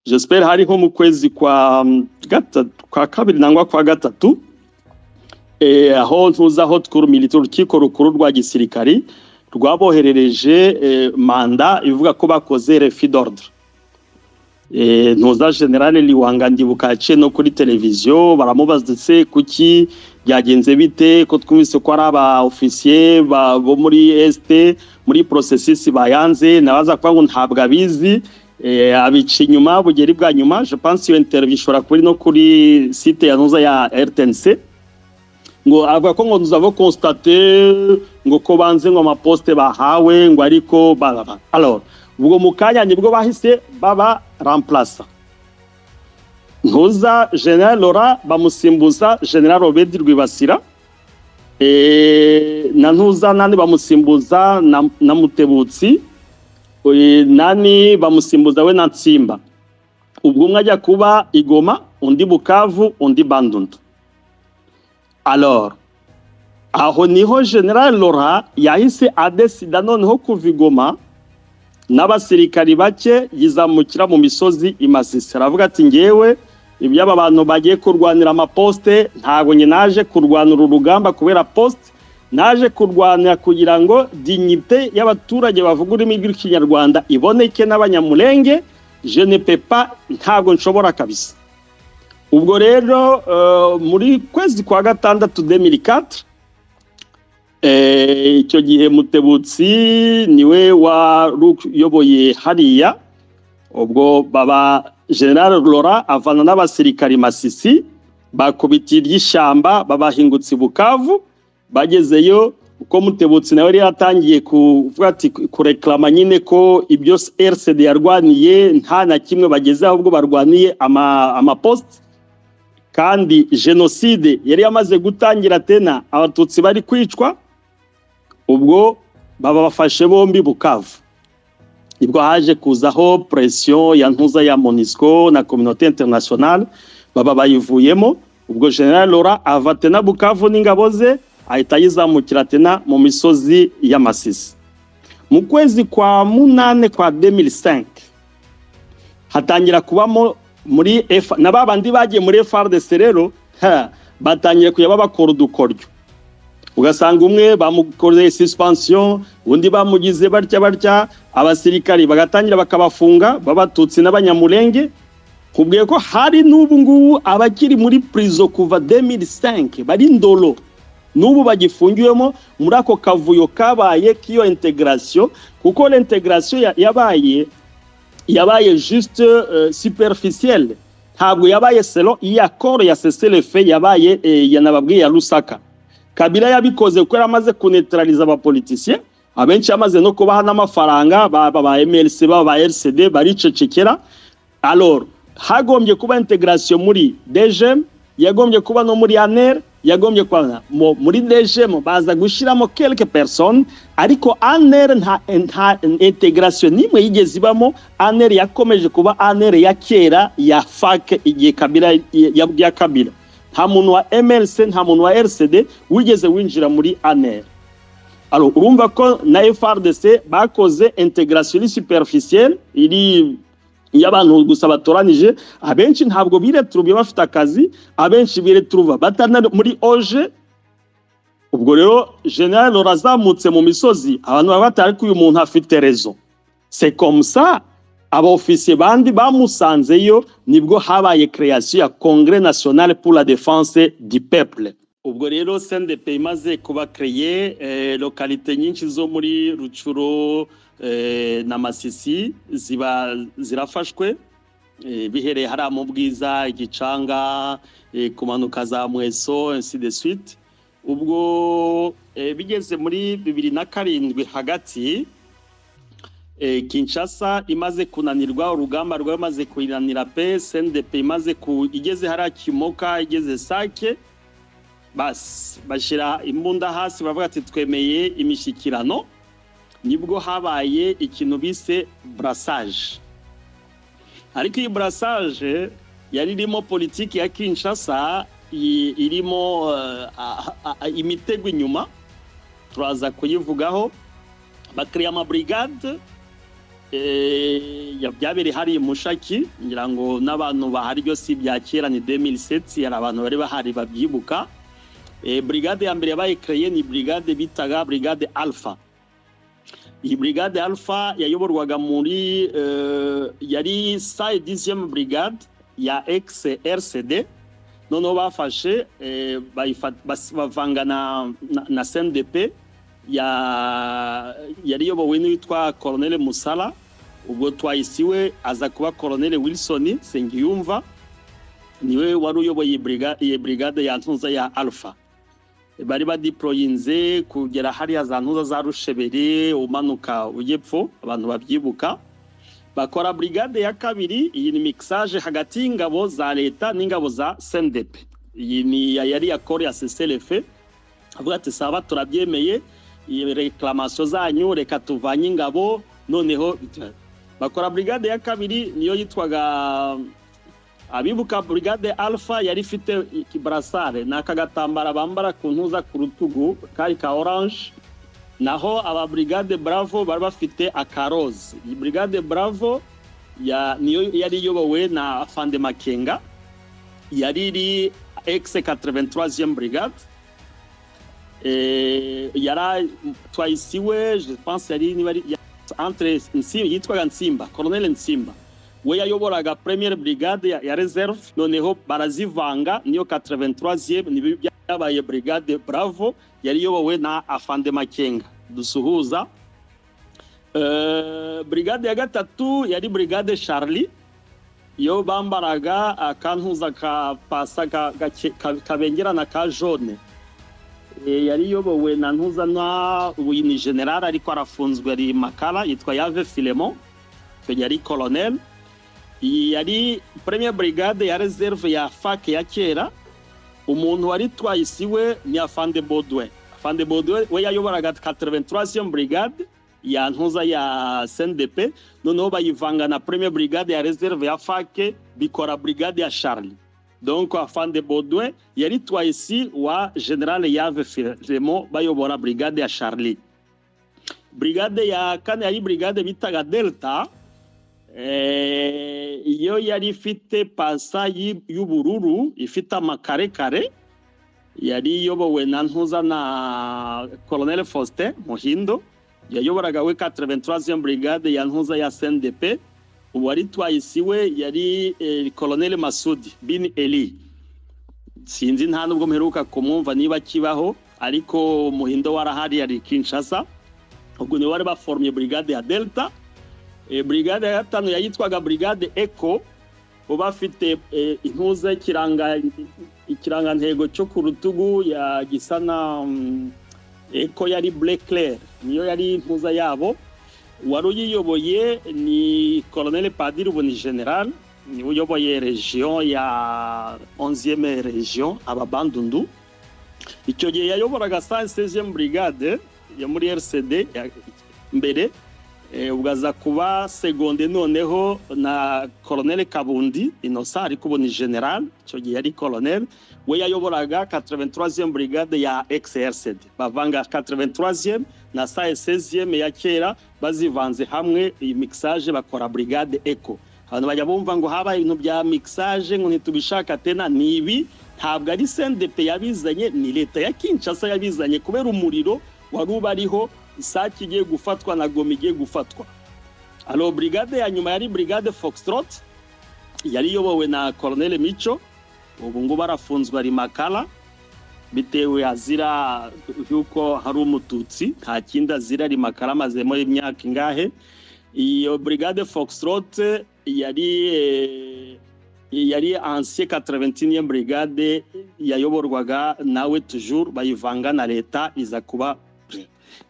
J'espère hari nko mu kwezi kwa gatatu, kwa kabiri nangwa kwa gatatu, aho ntuza haute cour militaire, urukiko rukuru rwa gisirikari, rwaboherereje mandat ivuga ko bakoze refus d'ordre. Ntuza General Liwanga, ndibuka yaciye no kuri televiziyo, baramubaza: "Se kuki byagenze bite, ko twumvise ko ari aba officier bo muri Est muri processus bayanze?" Nabaza kuvuga ngo ntabwo abizi, abica inyuma bugeri bwa nyuma. Je pense iyo interview ishobora kuba iri no kuri site ya ntuza ya RTNC. Ngo avuga ko ngo nous avons constaté ngo ko banze ngo amaposte bahawe, ngo ariko baba. Alors, ubwo mu kanya nibwo bahise baba remplaça. Ntuza General Laurent bamusimbuza General Obedi Rwibasira, na ntuza nani bamusimbuza na Mutebutsi, nani bamusimbuza we na Nsimba. Ubwo umwe ajya kuba Igoma, undi Bukavu, undi Bandundu. Alors, aho niho General Laurent yahise adesida noneho kuva Igoma n'abasirikari bake, yizamukira mu misozi i Masisi, aravuga ati: "Ngewe iby'aba bantu bagiye kurwanira amaposte, ntabwo njye naje kurwanira urugamba kubera poste, naje kurwanira kugira ngo dignité y'abaturage bavuga ururimi rw'Ikinyarwanda iboneke n'Abanyamulenge. Je ne peux pas, ntabwo nshobora kabisa." Ubwo rero muri kwezi kwa gatandatu 2004, icyo gihe Mutebutsi niwe wari uyoboye hariya. Ubwo baba General Laurent avana n'abasirikari Masisi, bakubita iry'ishyamba, babahingutse i Bukavu. Bagezeyo, uko Mutebutsi nawe yari yatangiye kuvuga ati kureklama nyine ko ibyo RCD yarwaniye nta na kimwe bageze, ahubwo barwaniye amaposte, kandi jenoside yari yamaze gutangira tena, Abatutsi bari kwicwa. Ubwo baba bafashe bombi Bukavu. Nibwo haje kuzaho pression ya ntuza ya MONUSCO na communauté internationale, baba bayivuyemo. Ubwo General Laurent ava tena Bukavu n'ingabo ze, ahita yizamukira tena mu misozi y'Amasisi. Mu kwezi kwa munane kwa 2005 hatangira kubamo muri F na babandi bagiye muri FARDC. Rero ha, batangiye kujya babakora udukoryo, ugasanga umwe bamukoreye suspension, undi bamugize batya batya, abasirikari bagatangira bakabafunga b'Abatutsi n'Abanyamulenge. Kubwiye ko hari n'ubu ngubu abakiri muri prison kuva 2005, bari Ndolo, n'ubu bagifungiwemo muri ako kavuyo kabaye k'iyo intégration, kuko l'intégration yabaye juste superficielle, ntabwo yabaye selon iyi accord ya cessez-le-feu yabaye yanababwiye ya Lusaka. Kabila yabikoze kuko yari amaze kuneutraliza abapoliticiens abenshi, yamaze no kubaha n'amafaranga, baba ba MLC, baba ba RCD, baricecekera. Alors hagombye kuba intégration muri DGM, yagombye kuba no muri ANR, yagombye kuba muri DGM, baza gushyiramo quelques personnes, ariko ANR nta intégration nimwe yigeze ibamo. ANR yakomeje kuba ANR ya kera ya FAC, igihe Kabila ya Kabila. Nta muntu wa MLC, nta muntu wa RCD wigeze winjira muri ANR. Alors urumva ko na FARDC bakoze intégration iri superficielle, iri iyo abantu gusa batoranije. Abenshi ntabwo biretrouve bafite akazi, abenshi biretrouva batana muri OG. Ubwo rero General Laurent azamutse mu misozi, abantu baba batari ko uyu muntu afite raison, c'est comme ça. Abaofisiye bandi bamusanzeyo, nibwo habaye création ya Congrès national pour la défense du peuple. Ubwo rero CNDP imaze kuba créé, localité nyinshi zo muri Rutshuru na Masisi ziba zirafashwe, bihereye hariya mu Bwiza, Igicanga, kumanuka za Mweso, ainsi de suite. Ubwo bigeze muri 2007 hagati, Kinshasa imaze kunanirwa, urugamba rwamaze kuyinanira pe, CNDP imaze ku igeze hariya Kimoka, igeze Sake, basi bashyira imbunda hasi, baravuga ati twemeye imishyikirano. Nibwo habaye ikintu bise brassage, ariko iyi brassage yari irimo politiki ya Kinshasa, irimo imitego inyuma, turaza kuyivugaho. Bakiriye amabrigade, byabereye hariya Mushaki, ngira ngo n'abantu bahari, byo si ibya kera, ni 2007, hari abantu bari bahari babyibuka. Brigade ya mbere yabaye créée ni brigade bitaga brigade Alpha. Iyi brigade Alpha yayoborwaga muri yari 110e brigade ya ex RCD. Noneho bafashe bavanga na CNDP ya yari iyobowe n'uwitwa Colonel Musala. Ubwo twayisiwe aza kuba Colonel Wilson Sengiyumva, niwe wari uyoboye iyi brigade ya ntuza ya Alpha. Bari badeployinze kugera hariya za ntuza za Rushebere, umanuka ujyepfo, abantu babyibuka. Bakora brigade ya kabiri, iyi ni mixage hagati y'ingabo za leta n'ingabo za CNDP. Iyi ni yari accord ya cessez-le-feu, avuga ati saba turabyemeye iyi réclamation zanyu, reka tuvanye ingabo. Noneho bakora brigade ya kabiri, niyo yitwaga, abibuka brigade Alpha yari ifite ikibrassard, ni aka gatambara bambara ku ntuza ku rutugu, kari ka orange, naho aba brigade Bravo bari bafite akaroze. Iyi brigade Bravo ya niyo yari iyobowe na Afande Makenga, yari iri ex 83e brigade, yara twayisiwe, je pense yari niba ari entre yitwaga Nsimba, Colonel Nsimba, we yayoboraga première brigade ya réserve. Noneho barazivanga, niyo 83e nibi byabaye brigade Bravo, yari iyobowe na Afande Makenga dusuhuza. Brigade ya gatatu yari brigade Charlie, yo bambaraga akantuza ka pasa kabengerana ka jaune. Yari iyobowe na ntuza na ubu ni général ariko arafunzwe, ari Makala, yitwa Yave Filemon, icyo gihe yari colonel. Iyi yari première brigade ya réserve ya FAC ya kera. Umuntu wari twayisi we ni Afande Baudouin. Afande Baudouin we yayoboraga 83e brigade ya ntuza ya CNDP, noneho bayivanga na première brigade ya réserve ya FAC, bikora brigade ya Charlie. Donc Afande Baudouin yari twayisi wa général Yave Filemon, bayobora brigade ya Charlie. Brigade ya kane yari brigade bitaga Delta. Iyo yari ifite pasa y'ubururu ifite amakarekare, yari iyobowe na ntuza na Colonel Faustin Muhindo, yayoboraga we 83e brigade ya ntuza ya CNDP. Uwari twayisi we yari Colonel Masudi bin Eli. Sinzi, nta nubwo mperuka kumwumva niba akibaho, ariko Muhindo warahari, yari Kinshasa. Ubwo niwe wari baformye brigade ya Delta. Brigade ya gatanu yayitwaga brigade Eco, bo bafite intuza ikiranga ikirangantego cyo ku rutugu ya gisa na Eco, yari bleu clair, niyo yari intuza yabo. Wari uyiyoboye ni Colonel Padiri, ubu ni général, niwe uyoboye région ya 11e région, aba Bandundu. Icyo gihe yayoboraga 116e brigade yo muri RCD mbere, ubwo aza kuba secondé noneho na Colonel Kabundi Innocent, ariko ubu ni général, icyo gihe yari colonel. We yayoboraga 83e brigade ya ex-RCD. Bavanga 83e na 116e ya kera, bazivanze hamwe iyi mixage, bakora brigade Eco. Abantu bajya bumva ngo habaye ibintu bya mixage, ngo ntitubishaka tena. Ni ibi, ntabwo ari CNDP yabizanye, ni leta ya Kinshasa yabizanye kubera umuriro wari ubariho, Sake igiye gufatwa na Goma igiye gufatwa. Alors brigade ya nyuma yari brigade Foxtrot, yari iyobowe na Colonel Mico, ubu ngubu arafunzwe, ari Makala, bitewe azira yuko hari umututsi, nta kindi azira. Ari Makala, amazemo imyaka ingahe. Iyo brigade Foxtrot yari ancien 81e brigade yayoborwaga nawe toujours, bayivanga na leta iza kuba.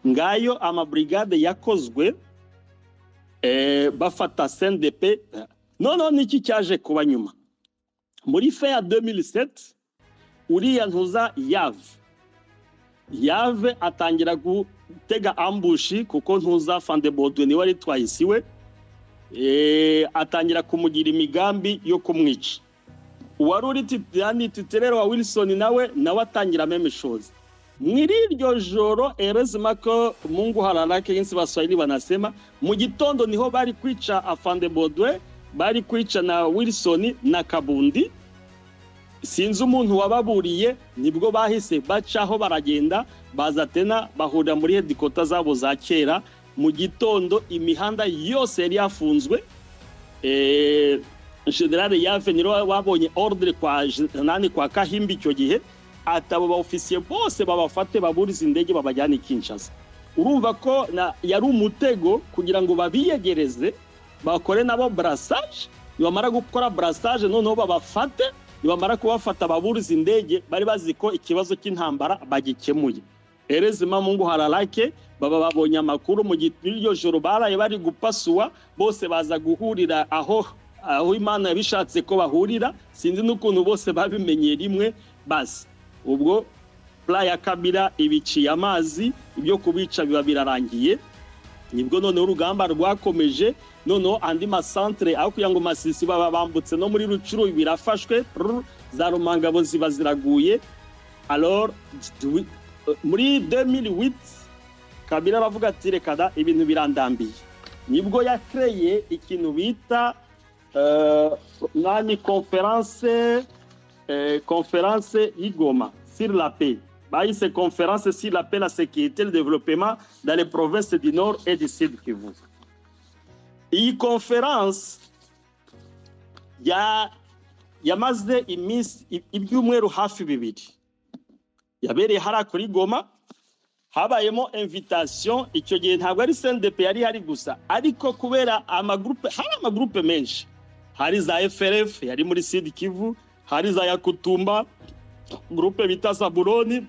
Ngayo amabrigade yakozwe bafata CNDP. Noneho niki cyaje kuba nyuma? Muri fin ya 2007, uriya ntuza Yave atangira gutega ambush, kuko ntuza Afande Baudouin niwe wari twahisiwe, atangira kumugira imigambi yo kumwica. Uwari uri yani titulaire wa Wilson nawe atangira même chose. Mwiri iryo joro, heureusement ko Mungu halalake, jinsi Waswahili wanasema, mu gitondo niho bari kwica Afande Baudouin, bari kwica na Wilson na Kabundi. Sinzi umuntu wababuriye, nibwo bahise bacaho baragenda, baza tena bahurira muri headquarter zabo za kera. Mu gitondo imihanda yose yari yafunzwe. Général Yave niwe wabonye ordre kwa nani, kwa Kahimbi icyo gihe, atabo ba officier bose babafate, baburize indege, babajyane i Kinshasa. Urumva ko yari umutego kugira ngo babiyegereze, bakore nabo brassage. Nibamara gukora brassage, noneho babafate. Nibamara kubafata, baburize indege. Bari bazi ko ikibazo cy'intambara bagikemuye. Heureusement Mungu halalake, baba babonye amakuru. Mu iryo joro baraye bari gupasuwa, bose baza guhurira aho Imana yabishatse ko bahurira. Sinzi n'ukuntu bose babimenyeye rimwe. Basi ubwo plan ya Kabila ibiciye amazi, ibyo kubica biba birarangiye. Nibwo noneho urugamba rwakomeje, noneho andi masantere, aho kugira ngo Masisi, baba bambutse no muri Rucuru birafashwe, prr, za Rumangabo ziba ziraguye. Alors muri 2008 Kabila aravuga ati: "Reka da, ibintu birandambiye." Nibwo yakreye ikintu bita nani, conférence y'Igoma sur la paix. Bahise Conférence sur la paix, la sécurité, le développement dans les provinces du Nord et du Sud Kivu. Iyi conférence ya yamaze iminsi, ibyumweru hafi 2, yabereye hariya kuri Goma. Habayemo invitation. Icyo gihe ntabwo ari CNDP yari hari gusa, ariko kubera amagroupe, hari amagroupe menshi, hari za FRF yari muri Sud Kivu, hari za Yakutumba, groupe bita Zabuloni,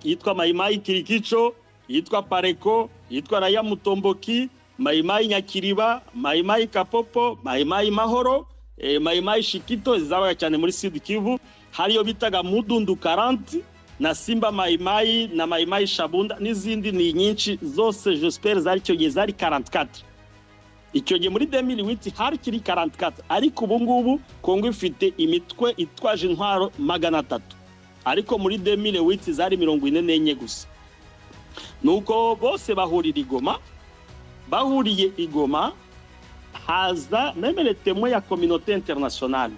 yitwa Maimai Kirikicho, yitwa Pareko, yitwa Raya Mutomboki, Maimai Nyakiriba, Maimai Kapopo, Maimai Mahoro, Maimai Shikito zabaga cyane muri Sud Kivu. Hariyo bitaga Mudundu 40 na Simba Maimai na Maimai Shabunda n'izindi ni nyinshi zose. J'espère zari icyo gihe zari 44. Icyo gihe muri 2008 hari kiri 44, ariko ubu ngubu Kongo ifite imitwe itwaje intwaro 300, ariko muri 2008 zari 44 gusa. Nuko bose bahurira i Goma. Bahuriye i Goma, haza même les témoins ya communauté internationale,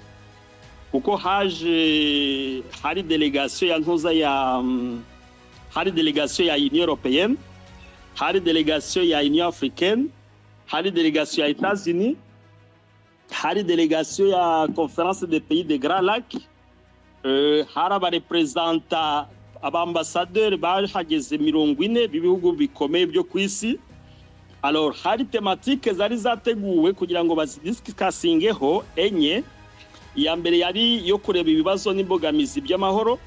kuko haje hari délégation ya ntuza ya hari délégation ya Union européenne, hari délégation ya Union africaine, hari délégation ya États-Unis, hari délégation ya Conférence des pays des Grands Lacs, hari abareprésentants, abambasaderi bahageze 40 b'ibihugu bikomeye byo ku isi. Alors hari thématiques zari zateguwe kugira ngo bazidiscussingeho enye. Iya mbere yari yo kureba ibibazo n'imbogamizi by'amahoro.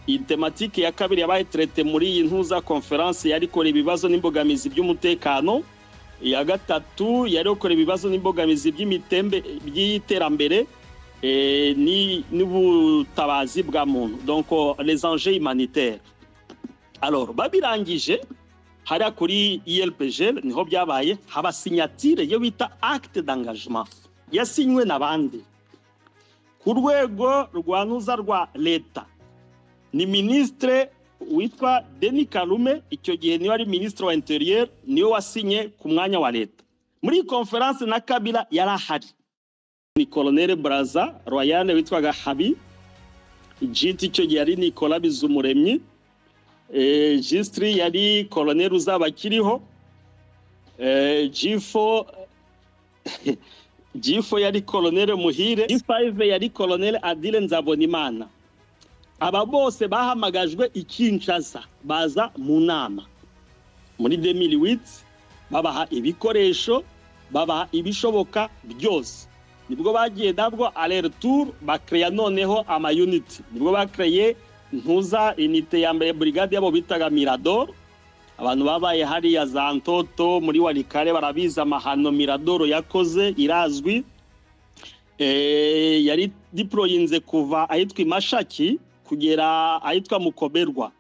Iyi thématique ya kabiri yabaye traitée muri iyi ntuza conférence yari kureba ibibazo n'imbogamizi by'umutekano. Iya gatatu yari kureba ibibazo n'imbogamizi by'imitembe by'iterambere n'ubutabazi bwa muntu, donc les enjeux humanitaires. Alors babirangije hariya kuri ILPG niho byabaye, haba signature yo bita acte d'engagement yasinywe n'abandi ku rwego rwa ntuza rwa leta. Ni ministre witwa Denis Kalume, icyo gihe niwe ari ministre wa intérieur, niwe wasinye ku mwanya wa leta muri iyi conférence. Na Kabila yari ahari, ni colonel Braza Royal witwaga Habi Jiti, icyo gihe yari Nicolas Bizumuremyi, Gistri yari colonel uzaba akiriho, G4 yari colonel Muhire, G5 yari colonel Adile Nzabonimana. Aba bose bahamagajwe i Kinshasa, baza mu nama muri 2008, babaha ibikoresho, babaha ibishoboka byose. Nibwo bagiye nabwo aller-retour, bakreya noneho ama unit. Nibwo bakreye ntuza unité ya mbere, brigade yabo bitaga Mirador. Abantu babaye hariya za Ntoto muri Walikale barabizi amahano Mirador yakoze, irazwi. Yari deployinze kuva ahitwa Imashaki kugera ahitwa Mukoberwa.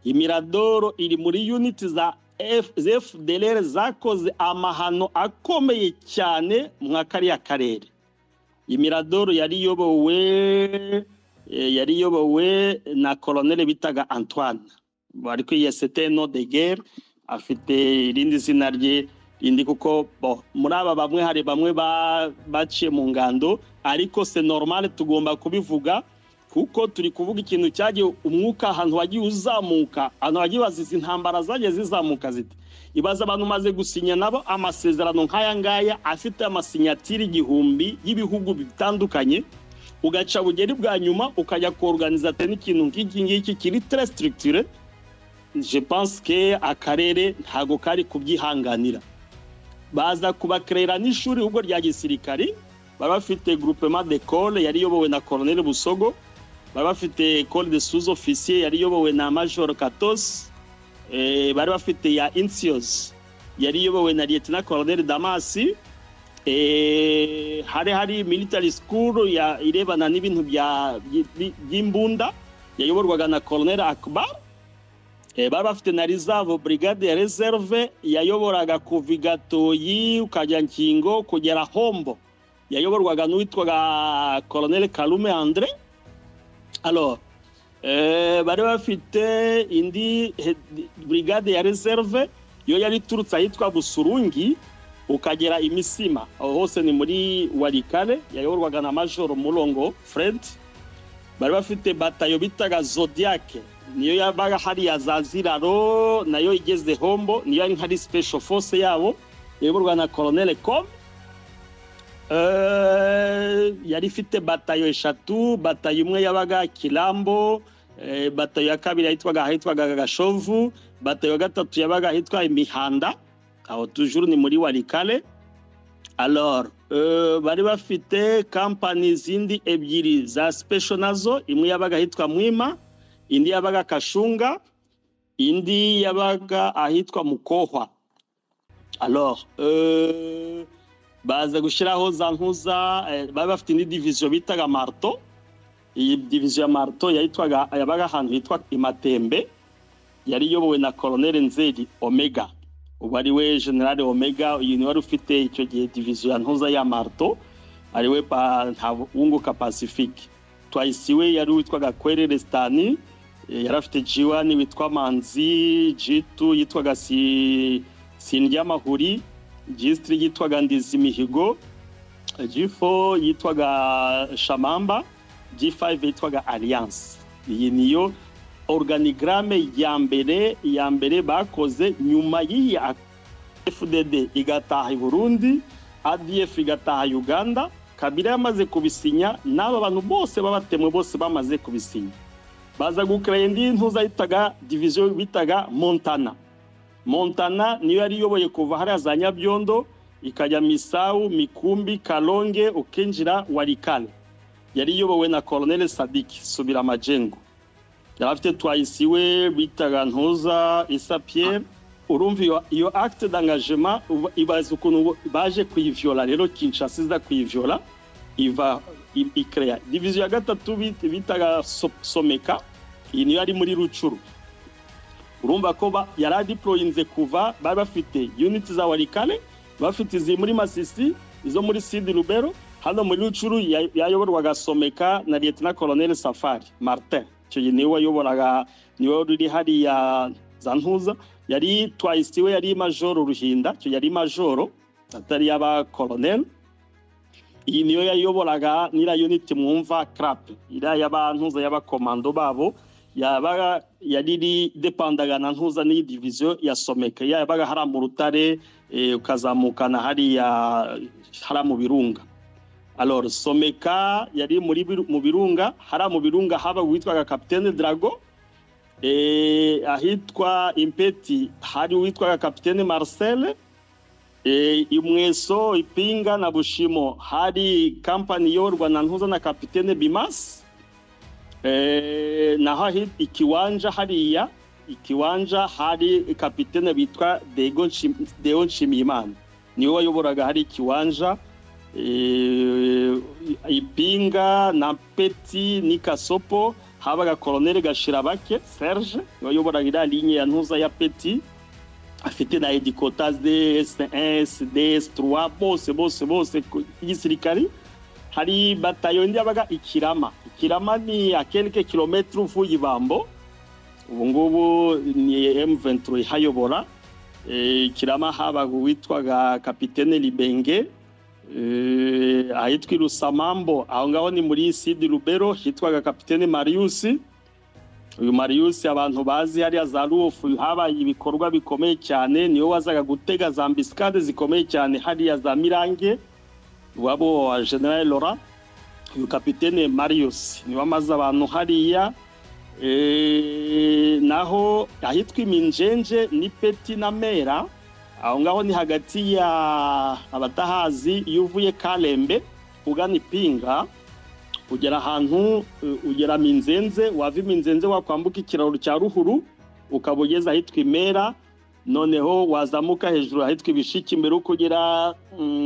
Imiradoro iri muri unit za FDLR zakoze amahano akomeye cyane mwa kariya karere. Imiradoro yari iyobowe na colonel bitaga Antoine, ariko iyi c'était nom de guerre, afite irindi zina rye rindi, kuko bo muri aba bamwe hari bamwe baciye mu ngando. Ariko c'est normal, tugomba kubivuga kuko turi kuvuga ikintu cyagiye umwuka ahantu wagiye uzamuka, ahantu wagiye baziza intambara zagiye zizamuka zite. Ibaza abantu umaze gusinya nabo amasezerano nk'aya ngaya afite amasinyatiri 1000 y'ibihugu bitandukanye, ugaca bugeri bwa nyuma ukajya kuorganiza n'ikintu nk'iki ngiki kiri très structuré. Je pense que akarere ntago kari kubyihanganira. Baza kubakrera n'ishuri ubwo rya gisirikari, bari bafite groupement d'école yari iyobowe na colonel Busogo, bari bafite école de sous-officiers yari iyobowe na major Katos, bari bafite ya Insios yari iyobowe na lieutenant colonel Damasi, hari military school ya irebana n'ibintu by'imbunda yayoborwaga na colonel Akbar, bari bafite na reserve, brigade ya reserve yayoboraga kuva i Gatoyi ukajya Nkingo kugera Hombo, yayoborwaga n'uwitwaga colonel Kalume André. Alors bari bafite indi brigade ya reserve yo yari iturutse ahitwa Busurungi ukagera Imisima, aho hose ni muri Walikale, yayoborwaga na major Murongo Fred. Bari bafite batayo bitaga Zodiac, niyo yabaga hariya za Ziraro nayo igeze Hombo, niyo yari nkari special force yabo, yayoborwa na colonel Com. Yari ifite batayo eshatu, batayo imwe yabaga Kilambo, Batayo ya kabiri yitwaga ahitwaga Gashovu. Batayo ya gatatu yabaga ahitwa Imihanda, aho toujours ni muri Walikale. Alors, bari bafite kampani zindi ebyiri za special nazo, imwe yabaga ahitwa Mwima, indi yabaga Kashunga, indi yabaga ahitwa Mukohwa. Alors, baza gushyiraho za ntuza, bari bafite indi division bitaga Marto. Iyi division ya Marto yitwaga, yabaga ahantu hitwa Imatembe, yari iyobowe na Colonel Nzeri Omega, ubu ari we General Omega. Uyu ni wari ufite icyo gihe division ya ntuza ya Marto, ari we Ntawunguka Pacifique. Twayisiwe yari witwaga Kwerere Stani, yari afite G1 witwa Manzi, G2 yitwaga Sindyamahuri, G3 yitwaga Ndizimihigo, G4 yitwaga Shamamba, G5 yitwaga Alliance. Iyi niyo organigramme ya mbere bakoze nyuma y'iyi FDD igataha i Burundi, ADF igataha Uganda. Kabila yamaze kubisinya, n'aba bantu bose babatemwe bose bamaze kubisinya, baza gukora indi ntuza yitaga division bitaga Montana. Montana niyo yari iyoboye kuva hariya za Nyabyondo, ikajya Misawu, Mikumbi, Kalonge, ukinjira Walikale. Yari iyobowe na Colonel Sadiki Subira Majengo. Yari afite twayisiwe bitaga ntuza Isa Pierre. Urumva iyo acte d'engagement, ibaza ukuntu baje kuyivyola. Rero Kinshasa iza kuyivyola, iva icréa division ya gatatu bitaga Someka. Iyi niyo yari muri Rucuru. Urumva ko yari adeployinze kuva bari bafite units za Walikale, bafite izi muri Masisi, izo muri Sud Lubero. Hano muri Rucuru yayoborwaga Someka na Lieutenant Colonel Safari Martin. Icyo gihe niwe wayoboraga, niwe uri hariya za ntuza. Yari twayisiwe yari Majoro Ruhinda, icyo yari majoro atari yaba colonel. Iyi niyo yayoboraga nira unit mwumva CRAP, iriya y'abantuza y'abakomando babo, yabaga yari iri depandaga na ntuza n'iyi division ya Someka, yabaga hariya mu Rutare, ukazamukana hariya hariya mu Birunga. Alors, Someka yari muri mu Birunga. Hariya mu Birunga haba witwaga Capitaine Drago, ahitwa Impeti hari uwitwaga Capitaine Marcel, Imweso, Ipinga na Bushimo hari kampani iyoborwa na ntuza na Capitaine Bimas, naho ikiwanja, hariya ikiwanja hari kapitene bitwa Deo Nshimiyimana, niwe wayoboraga hari ikiwanja. Ipinga na Peti ni Kasopo habaga Colonel Gashirabake Serge, niwe wayoboraga iriya ligne ya ntuza ya Peti, afite na headquarters de S1, SD, S3, bose bose bose igisirikari. Hari batayo indi yabaga Ikirama. Ikirama ni à quelques kilomètres uvuye Ibambo, ubu ngubu ni M23 ihayobora. Ikirama habaga uwitwaga Kapitene Libenge. Ahitwa Irusamambo, aho ngaho ni muri Sud Lubero, hitwaga Kapitene Marius. Uyu Marius abantu bazi hariya za Ruofu habaye ibikorwa bikomeye cyane, niwe wazaga gutega za embuscade zikomeye cyane hariya za Mirange wabo wa General Laurent. Uyu Kapitene Marius niwe amaze abantu hariya. Naho ahitwa Iminjenje ni Peti na Mera, aho ngaho ni hagati ya abatahazi. Iyo uvuye Kalembe ugana Ipinga, ugera ahantu ugera Minzenze, wava Iminzenze wakwambuka ikiraro cya Ruhuru, ukaba ugeze ahitwa Imera. Noneho wazamuka hejuru ahitwa Ibishiki mbere uko ugera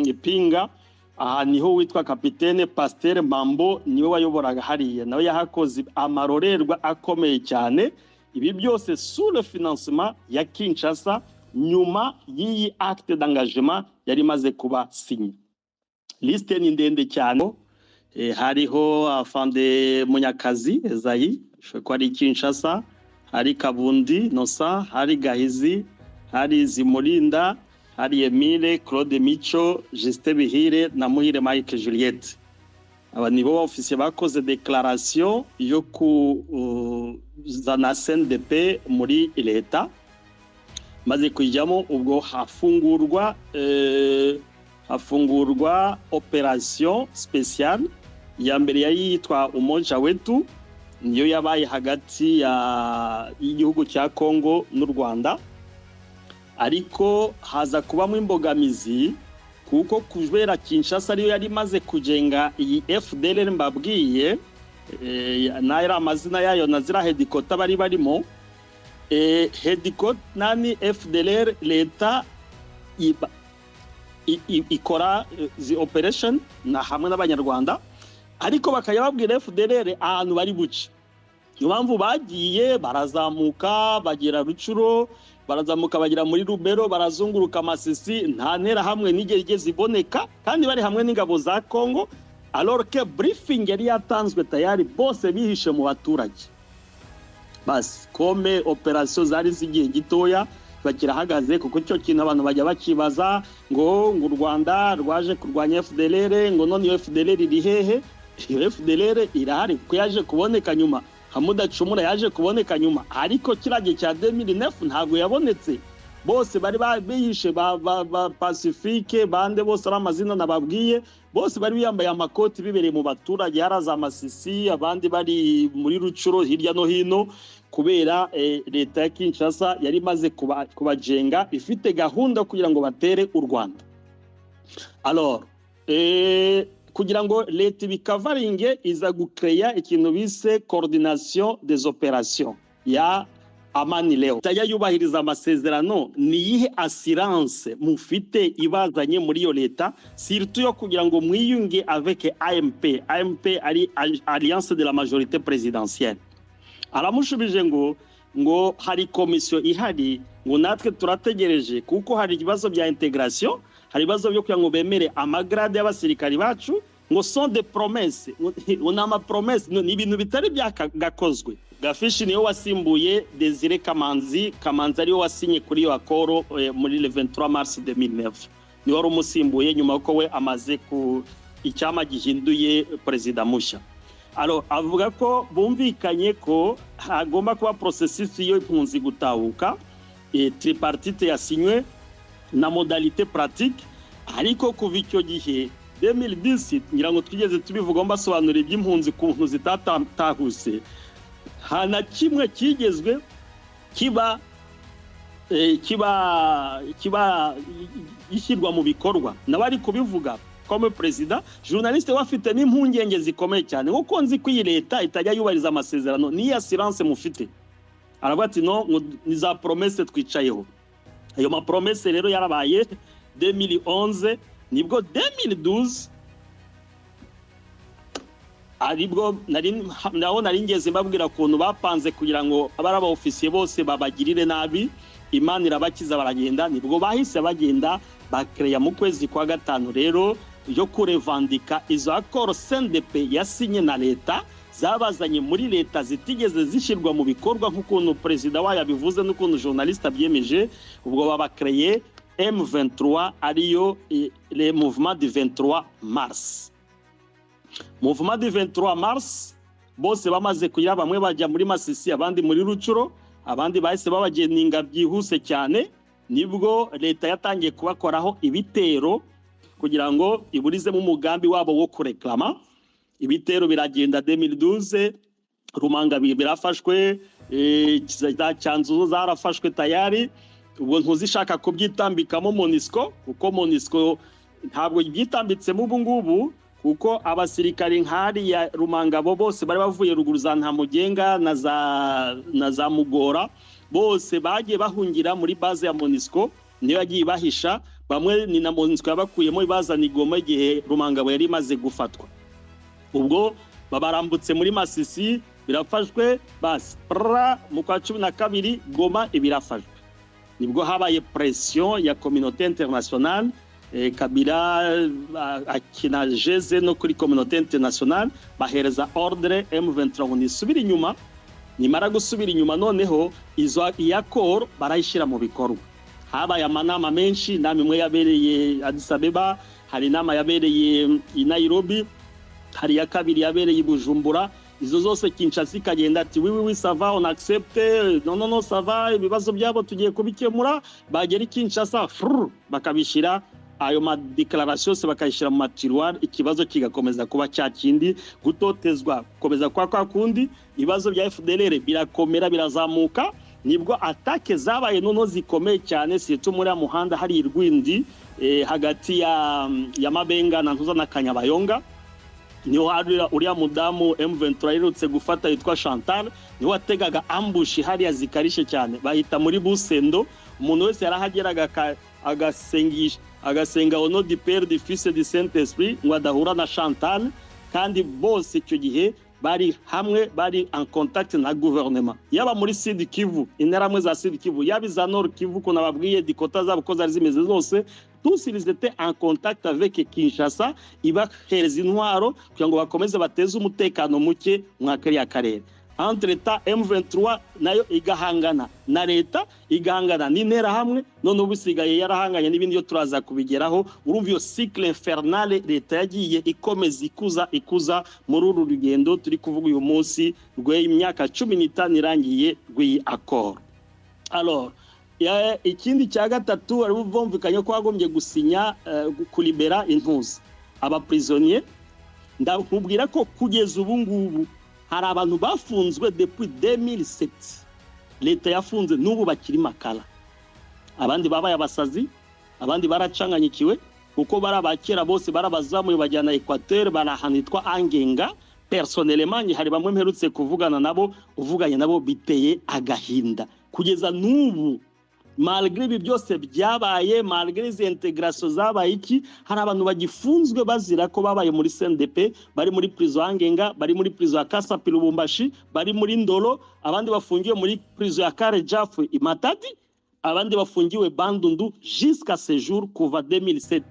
Ipinga, aha niho witwa Kapitene Pasteur Mambo niwe wayoboraga hariya, nawe yahakoze amarorerwa akomeye cyane. Ibi byose sous le financement ya Kinshasa, nyuma y'iyi acte d'engagement yari imaze kuba signé. Liste ni ndende cyane. Hariho Afande Munyakazi Ezayi, ko ari Kinshasa, hari Kabundi Nosa, hari Gahizi, hari Zimurinda, hari Emile Claude Mico, Justin Bihire na Muhire Mike Juliette. Aba nibo ofisiye bakoze déclaration yo kuzana CNDP muri leta. Maze kujyamo, ubwo hafungurwa opération spéciale ya mbere yari yitwa Umoja Wetu. Niyo yabaye hagati y'igihugu cya Congo n'u Rwanda, ariko haza kubamo imbogamizi, kuko kubera Kinshasa ariyo yari imaze kugenga iyi FDLR mbabwiye, n'ayari amazina yayo na ziriya headquarter bari barimo, headquarter nani FDLR, leta ikora zi operation na hamwe n'Abanyarwanda, ariko bakajya babwira FDLR ahantu bari buce. Niyo mpamvu bagiye barazamuka bagera Rucuro, barazamuka bagera muri Rubero, barazunguruka Masisi, nta ntera hamwe nigeze igeze iboneka, kandi bari hamwe n'ingabo za Congo, alors que briefing yari yatanzwe tayari, bose bihishe mu baturage. Basi comme operation zari zigiye gitoya bakirahagaze, kuko icyo kintu abantu bajya bakibaza ngo u Rwanda rwaje kurwanya FDLR, ngo none iyo FDLR iri hehe? Iyo FDLR irahari, kuko yaje kuboneka nyuma. Hamudacumura yaje kuboneka nyuma, ariko kiriya gihe cya 2009 ntabwo yabonetse. Bose bari bihishe, ba Pacifique bande, bose ari amazina nababwiye, bose bari biyambaye amakoti, bibereye mu baturage, hari za Masisi, abandi bari muri Rucuro, hirya no hino, kubera leta ya Kinshasa yari imaze kubajenga, ifite gahunda kugira ngo batere u Rwanda. Alors, kugira ngo leta ibikavaringe, iza gucreya ikintu bise coordination des opérations ya Amani Leo. Itajya yubahiriza amasezerano, ni iyihe assurance mufite ibazanye muri iyo leta, surtout yo kugira ngo mwiyunge avec AMP, AMP ari Alliance de la Majorité Présidentielle? Aramushubije ngo hari komisiyo ihari, ngo natwe turategereje, kuko hari ibibazo bya intégration, hari ibibazo byo kugira ngo bemere amagrade y'abasirikari bacu, ngo sont des promesses, ngo ni amapromesse, ni ibintu bitari byagakozwe. Gafishi niwe wasimbuye Desire Kamanzi. Kamanzi ariwe wasinye kuri iyo accord muri le 23 mars 2009, niwe wari umusimbuye nyuma yuko we amaze ku icyama gihinduye perezida mushya. Alors, avuga ko bumvikanye ko hagomba kuba processus yo impunzi gutahuka, tripartite yasinywe na modalité pratique. Ariko kuva icyo gihe 2010, ngira ngo twigeze tubivuga, mbasobanurira iby'impunzi ukuntu zitatahuse, nta na kimwe kigezwe kiba gishyirwa mu bikorwa. Nawe ari kubivuga comme perezida, journaliste we afite n'impungenge zikomeye cyane, kuko nzi ko iyi leta itajya yubahiriza amasezerano, niyo assurance mufite? Aravuga ati: "No, ngo ni za promesse twicayeho." Ayo mapromesse rero yarabaye 2011, nibwo 2012 aribwo nari naho nari ngeze mbabwira ukuntu bapanze kugira ngo abari aba ofisiye bose babagirire nabi, Imana irabakiza baragenda. Nibwo bahise bagenda bakereya mu kwezi kwa gatanu rero yo kurevandika izo accord CNDP yasinye na leta zabazanye muri leta, zitigeze zishyirwa mu bikorwa nk'ukuntu perezida wayo abivuze n'ukuntu journaliste abyemeje. Ubwo babakreye M23, ariyo le mouvement du 23 mars. Mouvement du 23 mars, bose bamaze kugira, bamwe bajya muri Masisi, abandi muri Rucuro, abandi bahise babageninga byihuse cyane. Nibwo leta yatangiye kubakoraho ibitero kugira ngo iburizemo umugambi wabo wo kureklama. Ibitero biragenda 2012, Rumanga birafashwe, za Cyanzu zarafashwe tayari. Ubwo ntuzishaka kubyitambikamo MONUSCO, kuko MONUSCO ntabwo byitambitsemo ubu ngubu, kuko abasirikari nk'hariya Rumangabo bose bari bavuye ruguru za Ntamugenga na za Mugora, bose bagiye bahungira muri base ya MONUSCO, niyo yagiye ibahisha. Bamwe ni na MONUSCO yabakuyemo ibazana i Goma igihe Rumangabo yari imaze gufatwa. Ubwo babarambutse muri Masisi, birafashwe, basi pra mu kwa 12 Goma ibirafashwe. Nibwo habaye pression ya communauté internationale, Kabila akina jeze no kuri communauté internationale, bahereza ordre M23 ngo nisubire inyuma. Nimara gusubira inyuma, noneho izo iya accord barayishyira mu bikorwa. Habaye amanama menshi, inama imwe yabereye Addis Abeba, hari inama yabereye i Nairobi, hari iya kabiri yabereye i Bujumbura. Izo zose Kinshasa ikagenda ati: "Oui, oui, oui, ça va, on accepte, non, non, non, ça va, ibibazo byabo tugiye kubikemura." Bagera i Kinshasa, frr, bakabishyira Ayo ma déclarations yose bakayishyira mu ma tiroirs, ikibazo kigakomeza kuba cya kindi, gutotezwa gukomeza kwa kwa kundi. Ibibazo bya FDLR birakomera, birazamuka. Nibwo attaques zabaye noneho zikomeye cyane, surtout muri ya muhanda hari irwindi hagati ya Mabenga na Ntuza na Kanyabayonga. Niho hari uriya mudamu M23 aherutse gufata yitwa Chantal, niho wategaga ambush hariya zikarishe cyane, bahita muri Busendo. Umuntu wese yarahageraga agasengisha, agasenga au nom du Père, du Fils et du Saint-Esprit ngo adahura na Chantal. Kandi bose icyo gihe bari hamwe, bari en contact na gouvernement, yaba muri Sud Kivu, interahamwe za Sud Kivu, yaba iza Nord Kivu, ko nababwiye dikota zabo ko zari zimeze zose. Tous ils étaient en contact avec Kinshasa, ibahereza intwaro kugira ngo bakomeze bateze umutekano muke mwa kariya karere. Entre temps, M23 nayo igahangana na leta, igahangana n'interahamwe, none ubu isigaye yarahanganye n'ibindi, yo turaza kubigeraho. Urumva iyo cycle infernale leta yagiye ikomeza ikuza ikuza muri uru rugendo turi kuvuga uyu munsi rw'imyaka 15 irangiye rw'iyi accord. Alors, ikindi cya gatatu, bari bumvikanye ko bagombye gusinya kulibera intuza aba prisonniers. Ndakubwira ko kugeza ubu ngubu hari abantu bafunzwe depuis 2007, leta yafunze, n'ubu bakiri Makala. Abandi babaye abasazi, abandi baracanganyikiwe, kuko bari abakera bose barabazamuye bajyana Equateur, bari ahantu hitwa Angenga. Personnellement, hari bamwe mperutse kuvugana nabo, uvuganye nabo biteye agahinda. Kugeza n'ubu, malgré ibi byose byabaye, malgré izi intégration zabaye iki, hari abantu bagifunzwe bazira ko babaye muri CNDP, bari muri prison Angenga, bari muri prison ya Kasapi Lubumbashi, bari muri Ndolo, abandi bafungiwe muri prison ya Karejafu i Matadi, abandi bafungiwe Bandundu jusqu'à ce jour kuva 2007.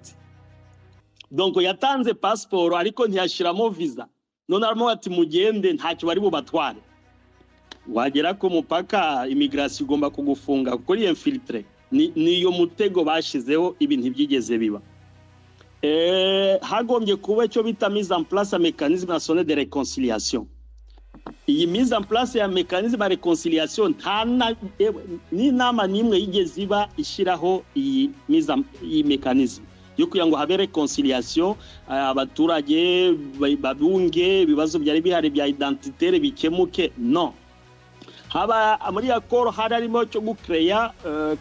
Donc yatanze passeport ariko ntiyashiramo visa. None arimo ati mugende, ntacyo bari bubatware. Wagera ku mupaka, immigration igomba kugufunga kuko uri infiltré. Ni niyo mutego bashizeho, ibintu ntibyigeze biba. Hagombye kuba icyo bita mise en place ya mécanisme national de réconciliation. Iyi mise en place ya mécanisme ya réconciliation, nta n'inama n'imwe yigeze iba ishyiraho iyi mécanisme yo kugira ngo habe réconciliation, abaturage babunge, ibibazo byari bihari bya identitaire bikemuke. No haba muri accord hari harimo cyo gucreya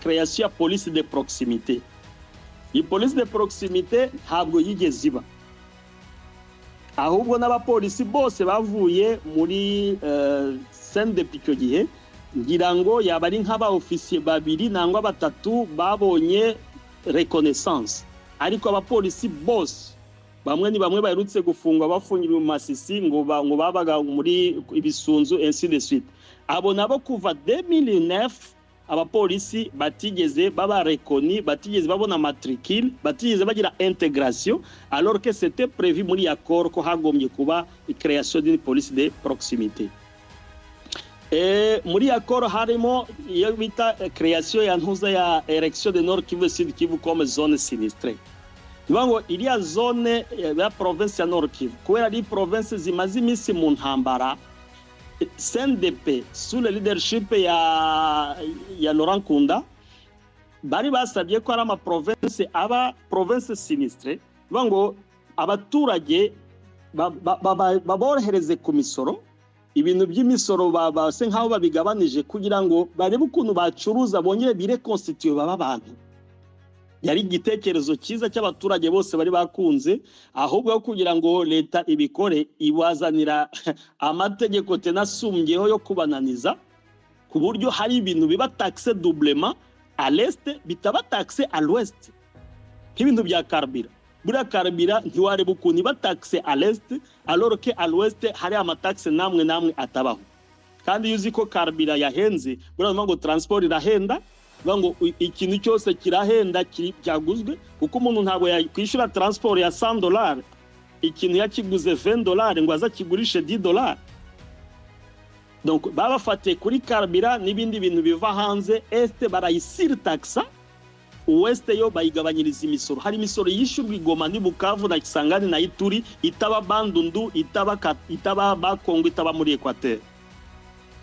création ya police de proximité. Iyi police de proximité ntabwo yigeze iba, ahubwo n'abapolisi bose bavuye muri CNDP icyo gihe, ngira ngo yaba ari nk'aba officiers babiri nangwa batatu babonye reconnaissance, ariko abapolisi bose, bamwe ni bamwe baherutse gufungwa, bafungiriwe mu Masisi ngo babaga muri Ibisunzu, ainsi de suite. Abo nabo kuva 2009 abapolisi batigeze baba reconnus, batigeze babona matricule, batigeze bagira intégration, alors que c'était prévu muri accord ko hagombye kuba création d'une police de proximité. Muri accord harimo iyo bita création ya ntuza ya érection de Nord Kivu et Sud Kivu comme zone sinistrée. Niba ngo iriya zone ya province ya Nord Kivu, kubera ari province zimaze iminsi mu ntambara, CNDP sous le leadership ya Laurent Nkunda bari basabye ko ari ama province aba province sinistrée, bivuga ngo abaturage baborohereze ku misoro, ibintu by'imisoro base nk'aho babigabanije, kugira ngo barebe ukuntu bacuruza, bongere bireconstitue, baba abantu. Yari igitekerezo cyiza cy'abaturage bose bari bakunze. Ahubwo aho kugira ngo leta ibikore, ibazanira amategeko tenasumbyeho yo kubananiza, ku buryo hari ibintu biba taxé doublement à l'est, bitaba taxé à l'ouest, nk'ibintu bya carburant. Buriya carburant ntiwareba ukuntu iba taxé à l'est alors que à l'ouest hari ama taxes namwe namwe atabaho. Kandi iyo uzi ko carburant yahenze, buriya ngo transport irahenda, bivuga ngo ikintu cyose kirahenda cyaguzwe, kuko umuntu ntabwo yakwishyura transport ya 100 dollars ikintu yakiguze 20 dollars ngo aze akigurishe 10 dollars. Donc babafatiye kuri carburant n'ibindi bintu biva hanze, est barayisurtaxa, ouest yo bayigabanyiriza imisoro. Hari imisoro yishyurwa i Goma n'i Bukavu na Kisangani na Ituri, itaba Bandundu, itaba Bakongo, itaba muri Equateur.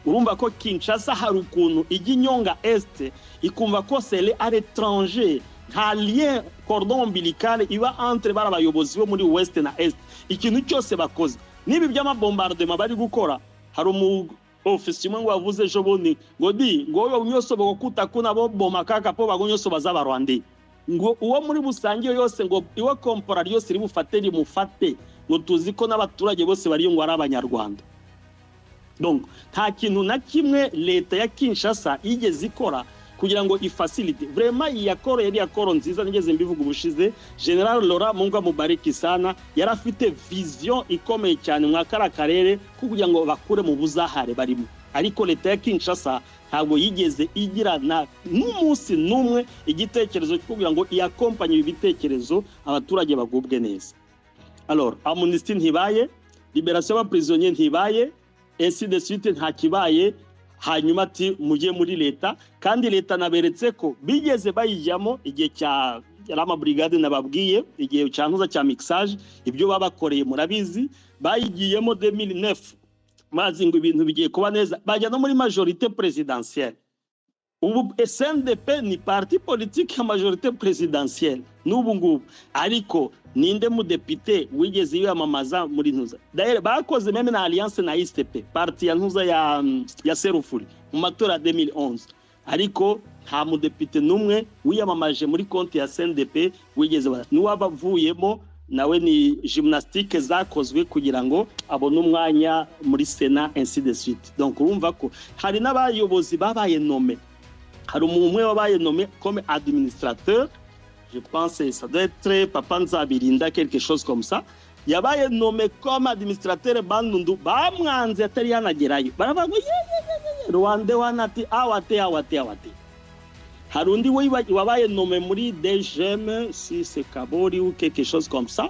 Urumva ko Kinshasa hari ukuntu ijya inyonga est, ikumva ko c'est à l'étranger. Nta lien cordon ombilical iba entre bari abayobozi bo muri ouest na est. Ikintu cyose bakoze, n'ibi by'amabombardement bari gukora, hari umu ofisi umwe ngo wavuze ejo bundi ngo di ngo oyo nyonso bokokuta kuna boboma kaka po bango nyonso baza Barwandais, ngo uwo muri busangiye yose, ngo iwe kompora ryose rimufate rimufate, ngo tuzi ko n'abaturage bose bariyo ngo ari Abanyarwanda. Donc nta kintu na kimwe leta ya Kinshasa yigeze ikora kugira ngo ifacilite vraiment iyi accord. Yari accord nziza, nigeze mbivuga ubushize. General Laurent, Mungu amubariki sana, yari afite vision ikomeye cyane mwa kara karere ko kugira ngo bakure mu buzahare barimo, ariko leta ya Kinshasa ntabwo yigeze igira na n'umunsi n'umwe igitekerezo cyo kugira ngo iaccompagne ibi bitekerezo, abaturage bagubwe neza. Alors amnistie ntibaye, libération y'abaprisonniers ntibaye, ainsi de suite, nta kibaye. Hanyuma ati mujye muri leta, kandi leta naberetse ko bigeze bayijyamo igihe cya yari amabrigade nababwiye, igihe cya ntuza cya mixage, ibyo babakoreye murabizi. Bayigiyemo 2009 mazi ngo ibintu bigiye kuba neza, bajya no muri majorité présidentielle. Ubu CNDP ni parti politique ya majorité présidentielle n'ubu ngubu, ariko ninde mudepite wigeze yiyamamaza muri ntuza? D'ailleurs bakoze même na alliance na ISTP, parti ya ntuza ya Serufuri, mu matora ya 2011, ariko nta mudepite n'umwe wiyamamaje muri konti ya CNDP wigeze. N'uwabavuyemo nawe ni gymnastique zakozwe kugira ngo abone umwanya muri Sena, ainsi de suite. Donc urumva ko hari n'abayobozi babaye nommé. Hari umuntu umwe wabaye nommé comme administrateur, je pense ça doit être Papa Nzabirinda, quelque chose comme ça. Yabaye nommé comme administrateur Bandundu, bamwanze atari yanagerayo, baravuga ngo ye ye ye ye, Rwanda wana ati awate awate awate. Hari undi wabaye nommé muri DGM, si c'est Kabori ou quelque chose comme ça,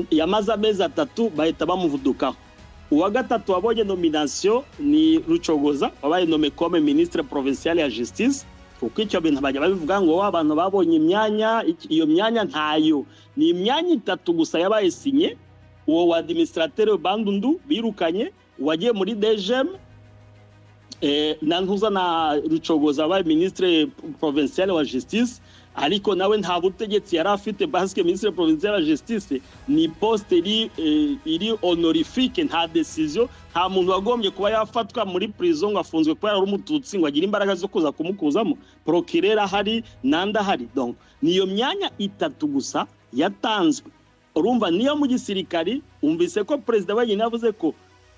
yamaze amezi 3 bahita bamuvudukaho. Uwa gatatu wabonye nomination ni Rucogoza, wabaye nommé comme ministre provincial ya justice, kuko icyo bintu bajya babivuga ngo abantu babonye imyanya, iyo myanya ntayo. Ni imyanya itatu gusa yabaye sinye: uwo wa administrateur Bandundu birukanye, wagiye muri DGM, na ntuza na Rucogoza wabaye ministre provincial wa justice, ariko nawe nta butegetsi yari afite, parce que ministre provincial wa justice ni poste iri honorifique, nta décision. Nta muntu wagombye kuba yafatwa muri prison ngo afunzwe kubera ari Umututsi ngo agire imbaraga zo kuza kumukuzamo, procureur ahari nanda ahari. Donc niyo myanya itatu gusa yatanzwe. Urumva niyo mu gisirikari umvise ko perezida wenyine yavuze ko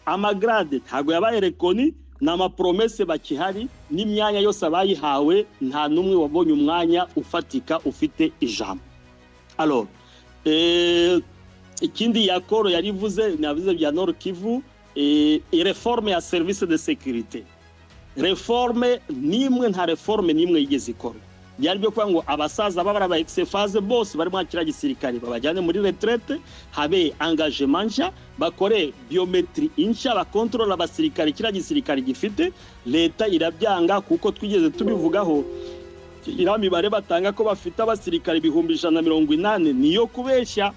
amagrade ntabwo yabaye reconnu, ni amapromesses bakihari, n'imyanya yose abayihawe nta n'umwe wabonye umwanya ufatika ufite ijambo. Alors ikindi accord yarivuze, navuze bya Nord Kivu, réforme ya service de sécurité, réforme nimwe, nta réforme nimwe yigeze ikorwa. Byari byo kuvuga ngo abasaza baba aba ex-FAZ bose bari muri kiriya gisirikare babajyane muri retraite, habe engagement nshya, bakore biométrie nshya, bakontorora abasirikare kiriya gisirikare gifite. Leta irabyanga, kuko twigeze tubivugaho, iriya mibare batanga ko bafite abasirikare 180,000 niyo kubeshya.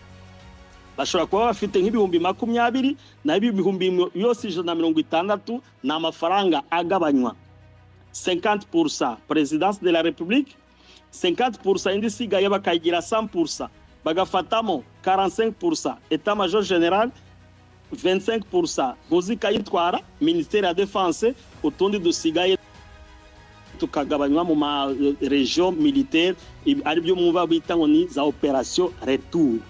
Bashobora kuba bafite nk'ibihumbi 20, naho ibihumbi yose 160 ni amafaranga agabanywa: 50% présidence de la République, 50% indi isigaye bakayigira 100%, bagafatamo 45% état major général, 25% ntuzi ikayitwara ministère ya défense, utundi dusigaye tukagabanywa mu ma région militaire, aribyo mwumva bita ngo ni za opération retour.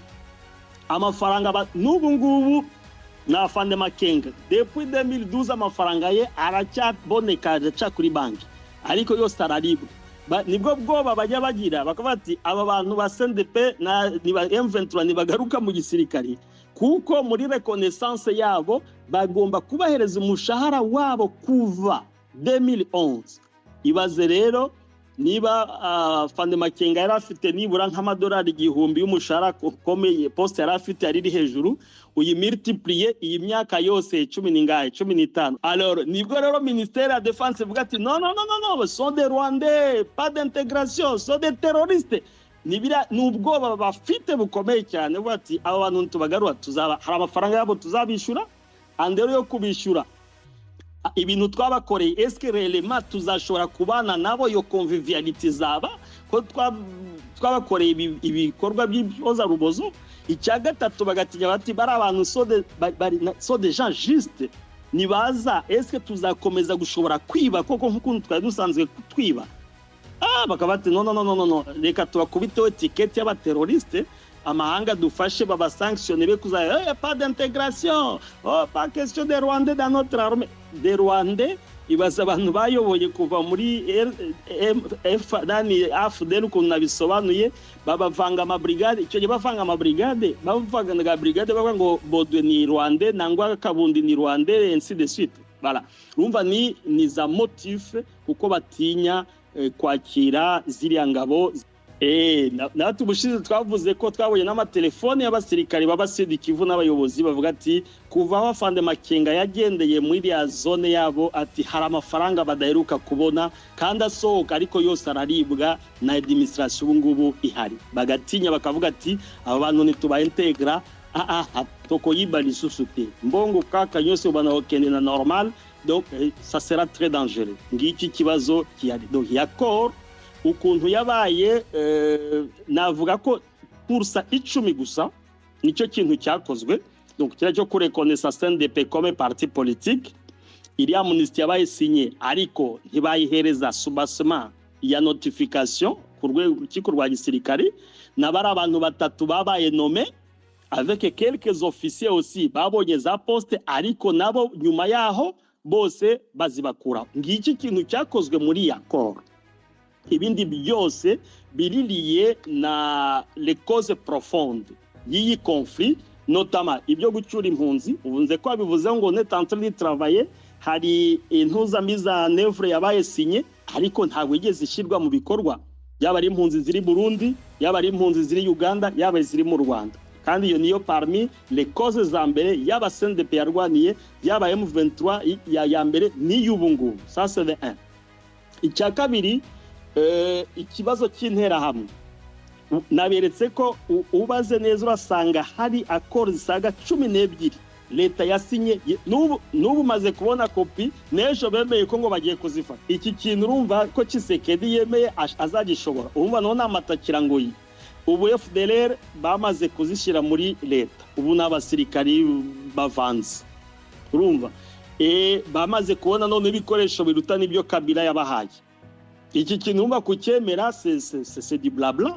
Amafaranga n'ubu ngubu ni afande Makenga, depuis 2012 amafaranga ye aracyaboneka, araca kuri banki, ariko yose araribwa. Nibwo bwoba bajya bagira, bakavuga ati aba bantu ba CNDP na M23 ntibagaruka mu gisirikari, kuko muri reconnaissance yabo bagomba kubahereza umushahara wabo kuva 2011. Ibaze rero niba Fande Makenga yari afite nibura nk'amadolari 1000 y'umushahara ukomeye, poste yari afite yari iri hejuru, uyimultiplier iyi myaka yose cumi n'ingahe, 15. Alors nibwo rero ministère ya défense ivuga ati non, non, non, non, non, sont des Rwandais, pas d'intégration, sont des terroristes. Nibira ni ubwoba bafite bukomeye cyane, buvuga ati aba bantu tubagarura tuzaba hari amafaranga yabo tuzabishyura, andero yo kubishyura ibintu twabakoreye, est-ce que réellement tuzashobora kubana nabo, iyo convivialité izaba ko Twabakoreye ibikorwa by'ibyoza rubozo. Icya gatatu, bagatinya bati bari abantu sont des gens justes, nibaza eske tuzakomeza gushobora kwiba koko nk'ukuntu twari dusanzwe twiba? Bakaba bati: "No, no, no, no, no, reka tubakubiteho étiquette y'abaterroriste, amahanga dufashe babasanctionne, be kuza pas d'intégration, oh, pas question de Rwandais dans notre armée." De Rwandais, ibaza abantu bayoboye kuva muri M, F nani AFDL, ukuntu nabisobanuye, babavanga amabrigade. Icyo gihe bavanga amabrigade, bavanga brigade bavuga ngo Bodwe ni Rwandais, nangwa Kabundi ni Rwandais, ainsi de suite. Voilà, urumva ni za motif, kuko batinya kwakira ziriya ngabo. Natwe ubushize twavuze ko twabonye n'amatelefone y'abasirikare baba Sud Kivu n'abayobozi bavuga ati kuva aho Afande Makenga yagendeye muri iriya zone yabo, ati hari amafaranga badaheruka kubona kandi asohoka, ariko yose araribwa na administration ubu ngubu ihari. Bagatinya, bakavuga ati aba bantu ntitubaintegra, ah, tokoyiba lisusu te, mbongo kaka nyose banakende na normal, donc ça sera très dangereux. Ngiki kibazo kihari. Donc accord ukuntu yabaye, navuga ko 10% gusa nicyo kintu cyakozwe. Donc kiriya cyo kurekonesa CNDP comme parti politique, iriya amnistie yabaye signé, ariko ntibayihereza soubassement ya notification ku rwego rukiko rwa gisirikare. Nabari abantu batatu babaye nommé avec quelques officiers aussi babonye za poste, ariko nabo nyuma yaho bose bazibakura. Ngiki kintu cyakozwe muri iyi accord. Ibindi byose biririye na les causes profondes y'iyi conflit, notamment ibyo gucyura impunzi. Ubu nze ko babivuze ngo on est en train de travailler, hari intuza mise en œuvre yabaye signé, ariko ntabwo igeze ishyirwa mu bikorwa, yaba ari impunzi ziri Burundi, yaba ari impunzi ziri Uganda, yaba ziri mu Rwanda. Kandi iyo niyo parmi les causes za mbere yaba CNDP yarwaniye, yaba M23 ya mbere n'iy'ubu ngubu. Ça, c'est le 1. Icya kabiri, ikibazo cy'interahamwe. Naberetse ko ubaze neza urasanga hari accord zisaga 12 leta yasinye. N'ubu umaze kubona kopi, n'ejo bemeye ko ngo bagiye kuzifata. Iki kintu urumva ko Tshisekedi yemeye azagishobora? Urumva none amatakira ngo yi ubu FDLR bamaze kuzishyira muri leta, ubu ni abasirikari bavanze. Urumva bamaze kubona none ibikoresho biruta n'ibyo Kabila yabahaye. Iki kintu urumva kucyemera c'est du blabla,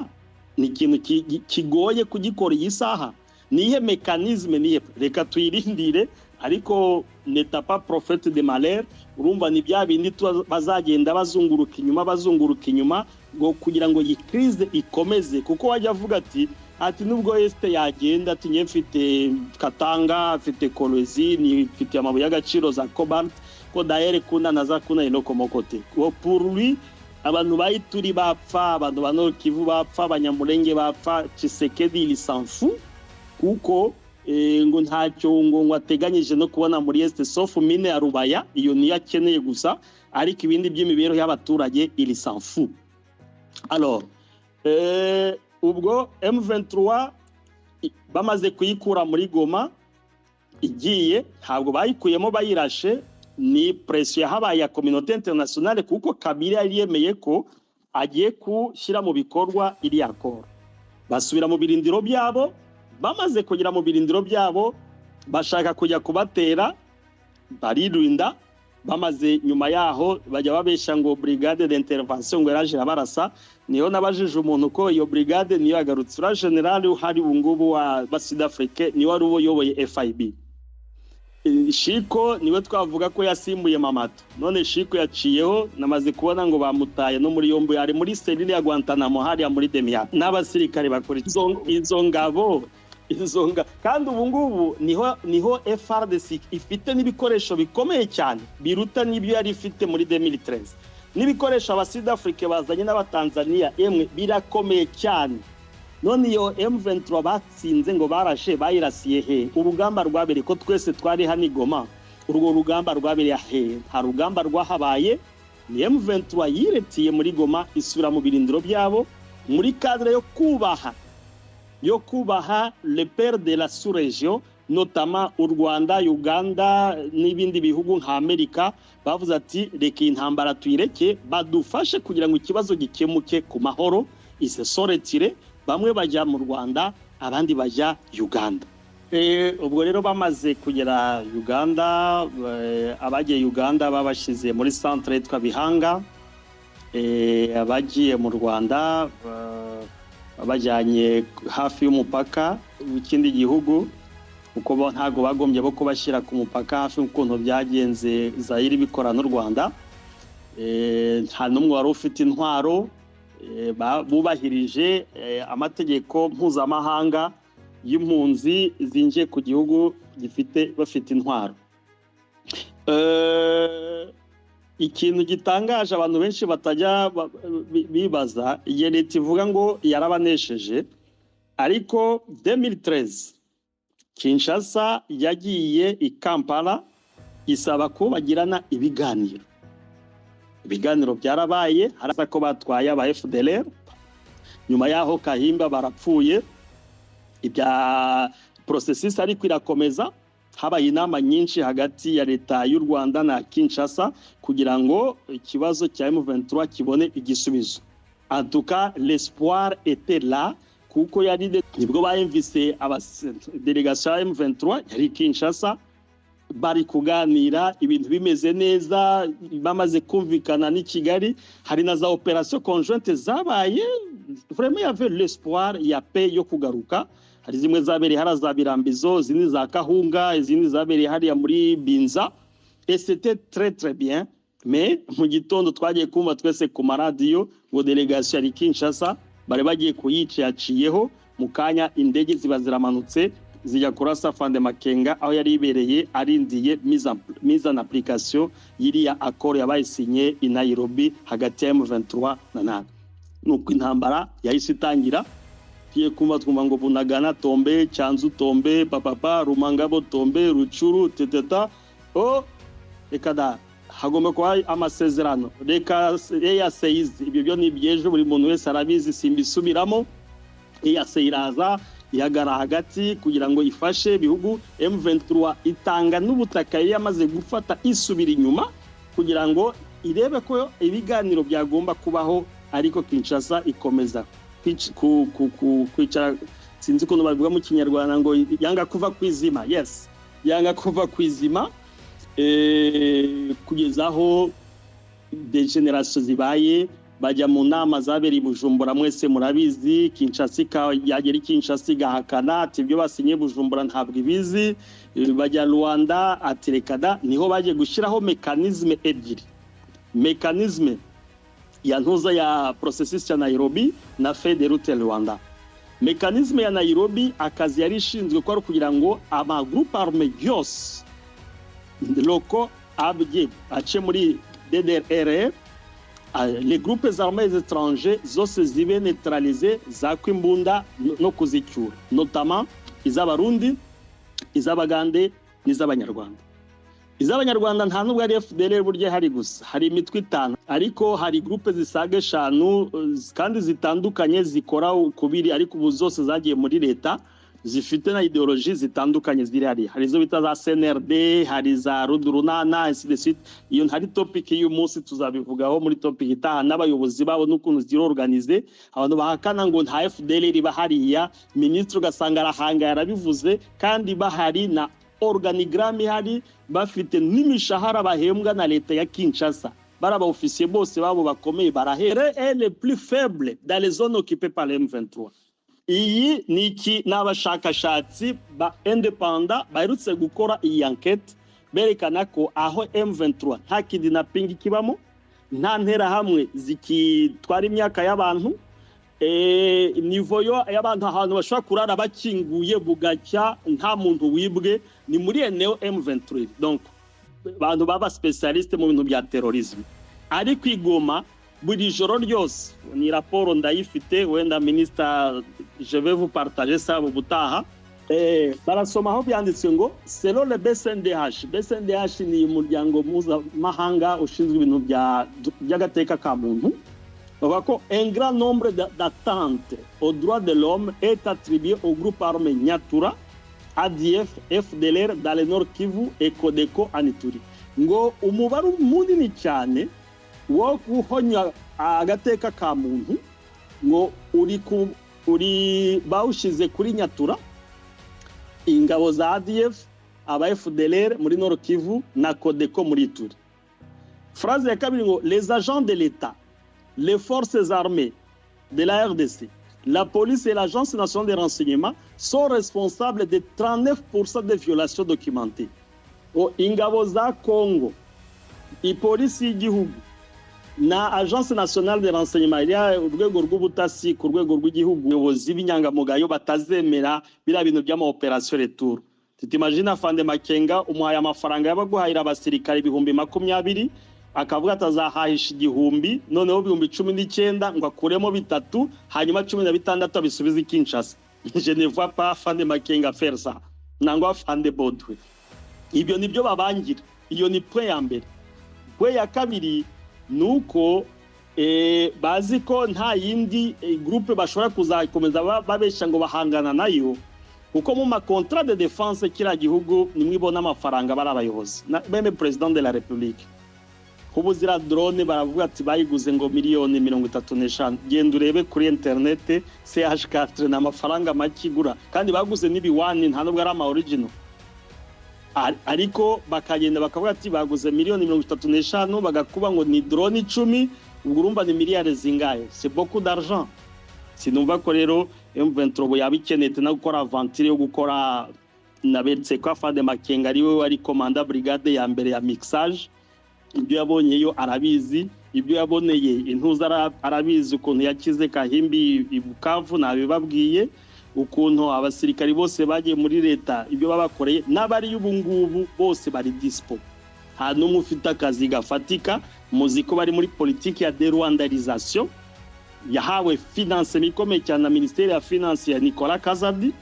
ni ikintu kigoye kugikora iyi saha. Nihe mécanisme nihe? Reka tuyirindire, ariko n'étant pas prophète de malheur, urumva ni bya bindi bazagenda bazunguruka inyuma, bazunguruka inyuma ngo kugira ngo iyi crise ikomeze, kuko wajya avuga ati nubwo Est yagenda, ati njye mfite Katanga, mfite Kolwezi, ni mfite amabuye y'agaciro za cobalt, ko d'ailleurs kuna naza kuna eloko moko te. Pour lui, abantu bayituri bapfa, abantu ba Nord Kivu bapfa, abanyamurenge bapfa, Tshisekedi il s'en fout, kuko ngo ntacyo ngo ateganyije no kubona muri Est sauf mine ya Rubaya, iyo niyo akeneye gusa, ariko ibindi by'imibereho y'abaturage il s'en fout. Alors ubwo M23 bamaze kuyikura muri Goma igiye, ntabwo bayikuyemo bayirashe, ni pression yahabaye ya communauté internationale, kuko Kabila yari yemeye ko agiye gushyira mu bikorwa iriya accord. Basubira mu birindiro byabo. Bamaze kugera mu birindiro byabo, bashaka kujya kubatera, baririnda. Bamaze nyuma yaho bajya babesha ngo brigade d'intervention ngo yaraje irabarasa. Niyo nabajije umuntu ko iyo brigade niyo yagarutse. Uriya general uhari ubu ngubu wa Sud Afrique niwe wari uyoboye FIB. Shiko niwe twavuga ko yasimbuye Mamato. None Shiko yaciyeho, namaze kubona ngo bamutaye no muri yombi, ari muri cellule ya Guantanamo hariya muri Demiat n'abasirikare bakora izo ngabo izo nga. Kandi ubu ngubu niho FARDC ifite n'ibikoresho bikomeye cyane biruta n'ibyo yari ifite muri 2013, n'ibikoresho aba Sud Afrique bazanye n'abatanzania, emwe birakomeye cyane. None iyo M23 batsinze ngo barashe, bayirasiye he? Urugamba rwabereye ko twese twari hano i Goma, urwo rugamba rwabereye he? Nta rugamba rwahabaye. Ni M23 yiretiye muri Goma, isubira mu birindiro byabo muri cadre yo kubaha le père de la sous-région, notamment u Rwanda, Uganda n'ibindi bihugu nka Amerika, bavuze ati reka iyi ntambara tuyireke, badufashe kugira ngo ikibazo gikemuke ku mahoro. Ils se sont retirés, bamwe bajya mu Rwanda, abandi bajya Uganda. Ubwo rero bamaze kugera Uganda, abagiye Uganda babashyize muri centre yitwa Bihanga, abagiye mu Rwanda babajyanye hafi y'umupaka w'ikindi gihugu, kuko bo ntabwo bagombye bo kubashyira ku mupaka hafi y'ukuntu byagenze Zayire bikora n'u Rwanda. Nta n'umwe wari ufite intwaro, bubahirije amategeko mpuzamahanga y'impunzi zinjiye ku gihugu gifite bafite intwaro. Ikintu gitangaje abantu benshi batajya bibaza, igihe leta ivuga ngo yarabanesheje, ariko 2013 Kinshasa yagiye i Kampala isaba ko bagirana ibiganiro. Ibiganiro byarabaye, haraza ko batwaye aba FDLR, nyuma yaho Kahimba barapfuye, ibya processus ariko irakomeza. Habaye inama nyinshi hagati ya leta y'u Rwanda na Kinshasa kugira ngo ikibazo cya M23 kibone igisubizo. En tout cas, l'espoir était là, kuko yari nibwo bayumvise aba délégation ya M23 yari i Kinshasa, bari kuganira, ibintu bimeze neza, bamaze kumvikana n'i Kigali, hari na za opération conjointe zabaye. Vraiment, il y avait l'espoir ya paix yo kugaruka. Hari zimwe zabereye hariya za Birambizo, izindi za Kahunga, izindi zabereye hariya muri Binza, et c'était très très bien. Mais mu gitondo twagiye kumva twese ku maradiyo ngo délégation yari Kinshasa bari bagiye kuyica yaciyeho. Mu kanya indege ziba ziramanutse, zijya kurasa Afande Makenga aho yari yibereye arindiye mise en application y'iriya accord yabaye signé i Nairobi hagati ya M23 na NATO. Nuko intambara yahise itangira. Tugiye kumva twumva ngo Bunagana tombé, Cyanzu tombé, papapa Rumangabo tombé, Rutshuru teteta. Oh, reka da, hagomba kuba amasezerano, reka EAC izi. Ibyo byo ni iby'ejo, buri muntu wese arabizi, simbisubiramo. EAC iraza ihagara hagati kugira ngo ifashe ibihugu. M23 itanga n'ubutaka yari yamaze gufata, isubira inyuma kugira ngo irebe ko ibiganiro byagomba kubaho, ariko Kinshasa ikomeza kwicara, sinzi ukuntu babivuga mu Kinyarwanda, ngo yanga kuva ku izima. Yes, yanga kuva ku izima, kugeza aho dégénération zibaye, bajya mu nama zabereye i Bujumbura, mwese murabizi. Kinshasa yagera i Kinshasa igahakana, ati ibyo basinye Bujumbura ntabwo ibizi. Bajya Rwanda, ati reka da. Niho bagiye gushyiraho mécanisme ebyiri, mécanisme ya ntuza ya processus ya Nairobi na feuille de route Rwanda. Mécanisme ya Nairobi, akazi yari ishinzwe ko ari ukugira ngo ama groupe armé yose locaux abye ace muri DDRR, les groupes armés étrangers zose zibe neutralisé, zakwa imbunda no kuzicyura, notamment iz'Abarundi, iz'Abagande n'iz'Abanyarwanda. Iz'Abanyarwanda nta nubwo ari FDLR burya hari gusa, hari imitwe itanu, ariko hari groupe zisaga eshanu kandi zitandukanye zikora kubiri, ariko ubu zose zagiye muri leta, zifite na idéologie zitandukanye ziri hariya. Hari izo bita za CNRD, hari za Rudurunana, ainsi de suite. Iyo ntari topic y'uyu munsi, tuzabivugaho muri topic itaha, n'abayobozi babo n'ukuntu ziri organisé. Abantu bahakana ngo nta FDLR iba hariya, minisitiri ugasanga arahanga yarabivuze, kandi bahari na organigramme ihari, bafite n'imishahara bahembwa na leta ya Kinshasa. Bari aba officier bose babo bakomeye barahera, est le plus faible dans les zones occupées par le M23. Iyi ni iki? Ni abashakashatsi ba indépendants baherutse gukora iyi enquête, berekana ko aho M23 nta kidnapping kibamo, nta nterahamwe zikitwara imyaka y'abantu, niveau yo y'abantu, ahantu bashobora kurara bakinguye bugacya nta muntu wibwe, ni muri eneo M23. Donc abantu baba spécialiste mu bintu bya terrorisme, ariko i Goma buri joro ryose, ni raporo ndayifite, wenda ministre, je vais vous partager ça ubutaha. Barasoma aho byanditswe ngo selon le BCNDH. BCNDH ni umuryango mpuzamahanga ushinzwe ibintu by'agateka ka muntu. Bavuga ko un grand nombre d'atteintes aux droits de l'homme est attribué au groupe armé Nyatura, ADF, FDLR dans le Nord Kivu et Codeco en Ituri. Ngo umubare munini cyane wo guhonya agateka ka muntu Ngo uri ku uri bawushize kuri Nyatura, ingabo za ADF, aba FDLR muri Nord Kivu na Codeco muri Ituri. Phrase ya kabiri ngo: "Les agents de l'État, les forces armées de la RDC, la police et l'Agence nationale de renseignement sont responsables de 39% des violations documentées." O ingabo za Congo, ipolisi y'igihugu na Agence nationale de renseignement, iriya urwego rw'ubutasi ku rwego rw'igihugu, ubuyobozi b'inyangamugayo batazemera biriya bintu by'ama opération retour. Tu t'imagines Afande Makenga umuhaye amafaranga y'abaguhahira abasirikare 20,000, akavuga atazahahisha 1000, noneho 19,000 ngo akuremo bitatu, hanyuma 16 abisubize i Kinshasa? Je ne vois pas Afande Makenga faire ça, nangwa Afande Bodwe. Ibyo nibyo babangira. Iyo ni point ya mbere. Point ya kabiri ni uko bazi ko nta yindi groupe bashobora kuzakomeza babesha ngo bahangana nayo, kuko mu ma contrat de défense kiriya gihugu nimwe ibona amafaranga bari abayobozi na même président de la République. Ubu ziriya drone baravuga ati bayiguze ngo miliyoni 35. Genda urebe kuri internet, CH4 ni amafaranga make igura, kandi baguze n'ibiwani, nta nubwo ari ama original. Ariko bakagenda bakavuga ati baguze miliyoni 35, bagakuba ngo ni drone 10, ubwo urumva ni miliyari zingahe? C'est beaucoup d'argent. Sinumva ko rero M23 ubu yaba ikeneye no gukora aventure yo gukora. Naberetse ko Afande Makenga ari we wari commandant brigade ya mbere ya mixage. Ibyo yabonyeyo arabizi, ibyo yaboneye intuza arabizi, ukuntu yakize Kahimbi i Bukavu nabibabwiye, ukuntu abasirikari bose bagiye muri leta, ibyo babakoreye, n'abari ubu ngubu bose bari dispo, nta n'umwe ufite akazi gafatika. Muzi ko bari muri politiki ya dérwandarisation yahawe financement ikomeye cyane na ministeri ya finance ya Nicolas Kazadi.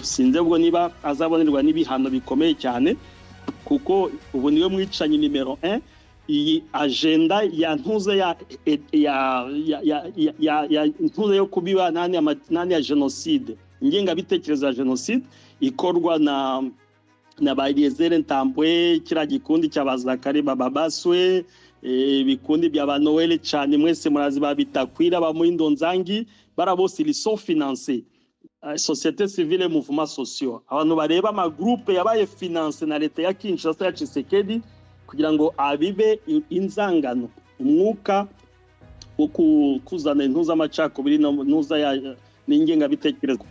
Sinzi ubwo niba azabonerwa n'ibihano bikomeye cyane, kuko ubu niwe mwicanyi nimero 1. Iyi agenda ya ntuze ya ntuze yo kubiba nani ya genocide, ingengabitekerezo ya genocide ikorwa na ba Eliezer Ntambwe, kiriya gikundi cy'abazakari bababaswe, ibikundi bya ba Noel cyane mwese murazi, ba Bitakwira, ba Muhindo Nzangi, bara bose ils sont financés. Société civile, mouvement sociaux, abantu bareba ama groupe yabaye financé na leta ya Kinshasa ya Tshisekedi kugira ngo abibe inzangano, umwuka wo kuzana intuza amacakubiri, ntuza ya n'ingengabitekerezo.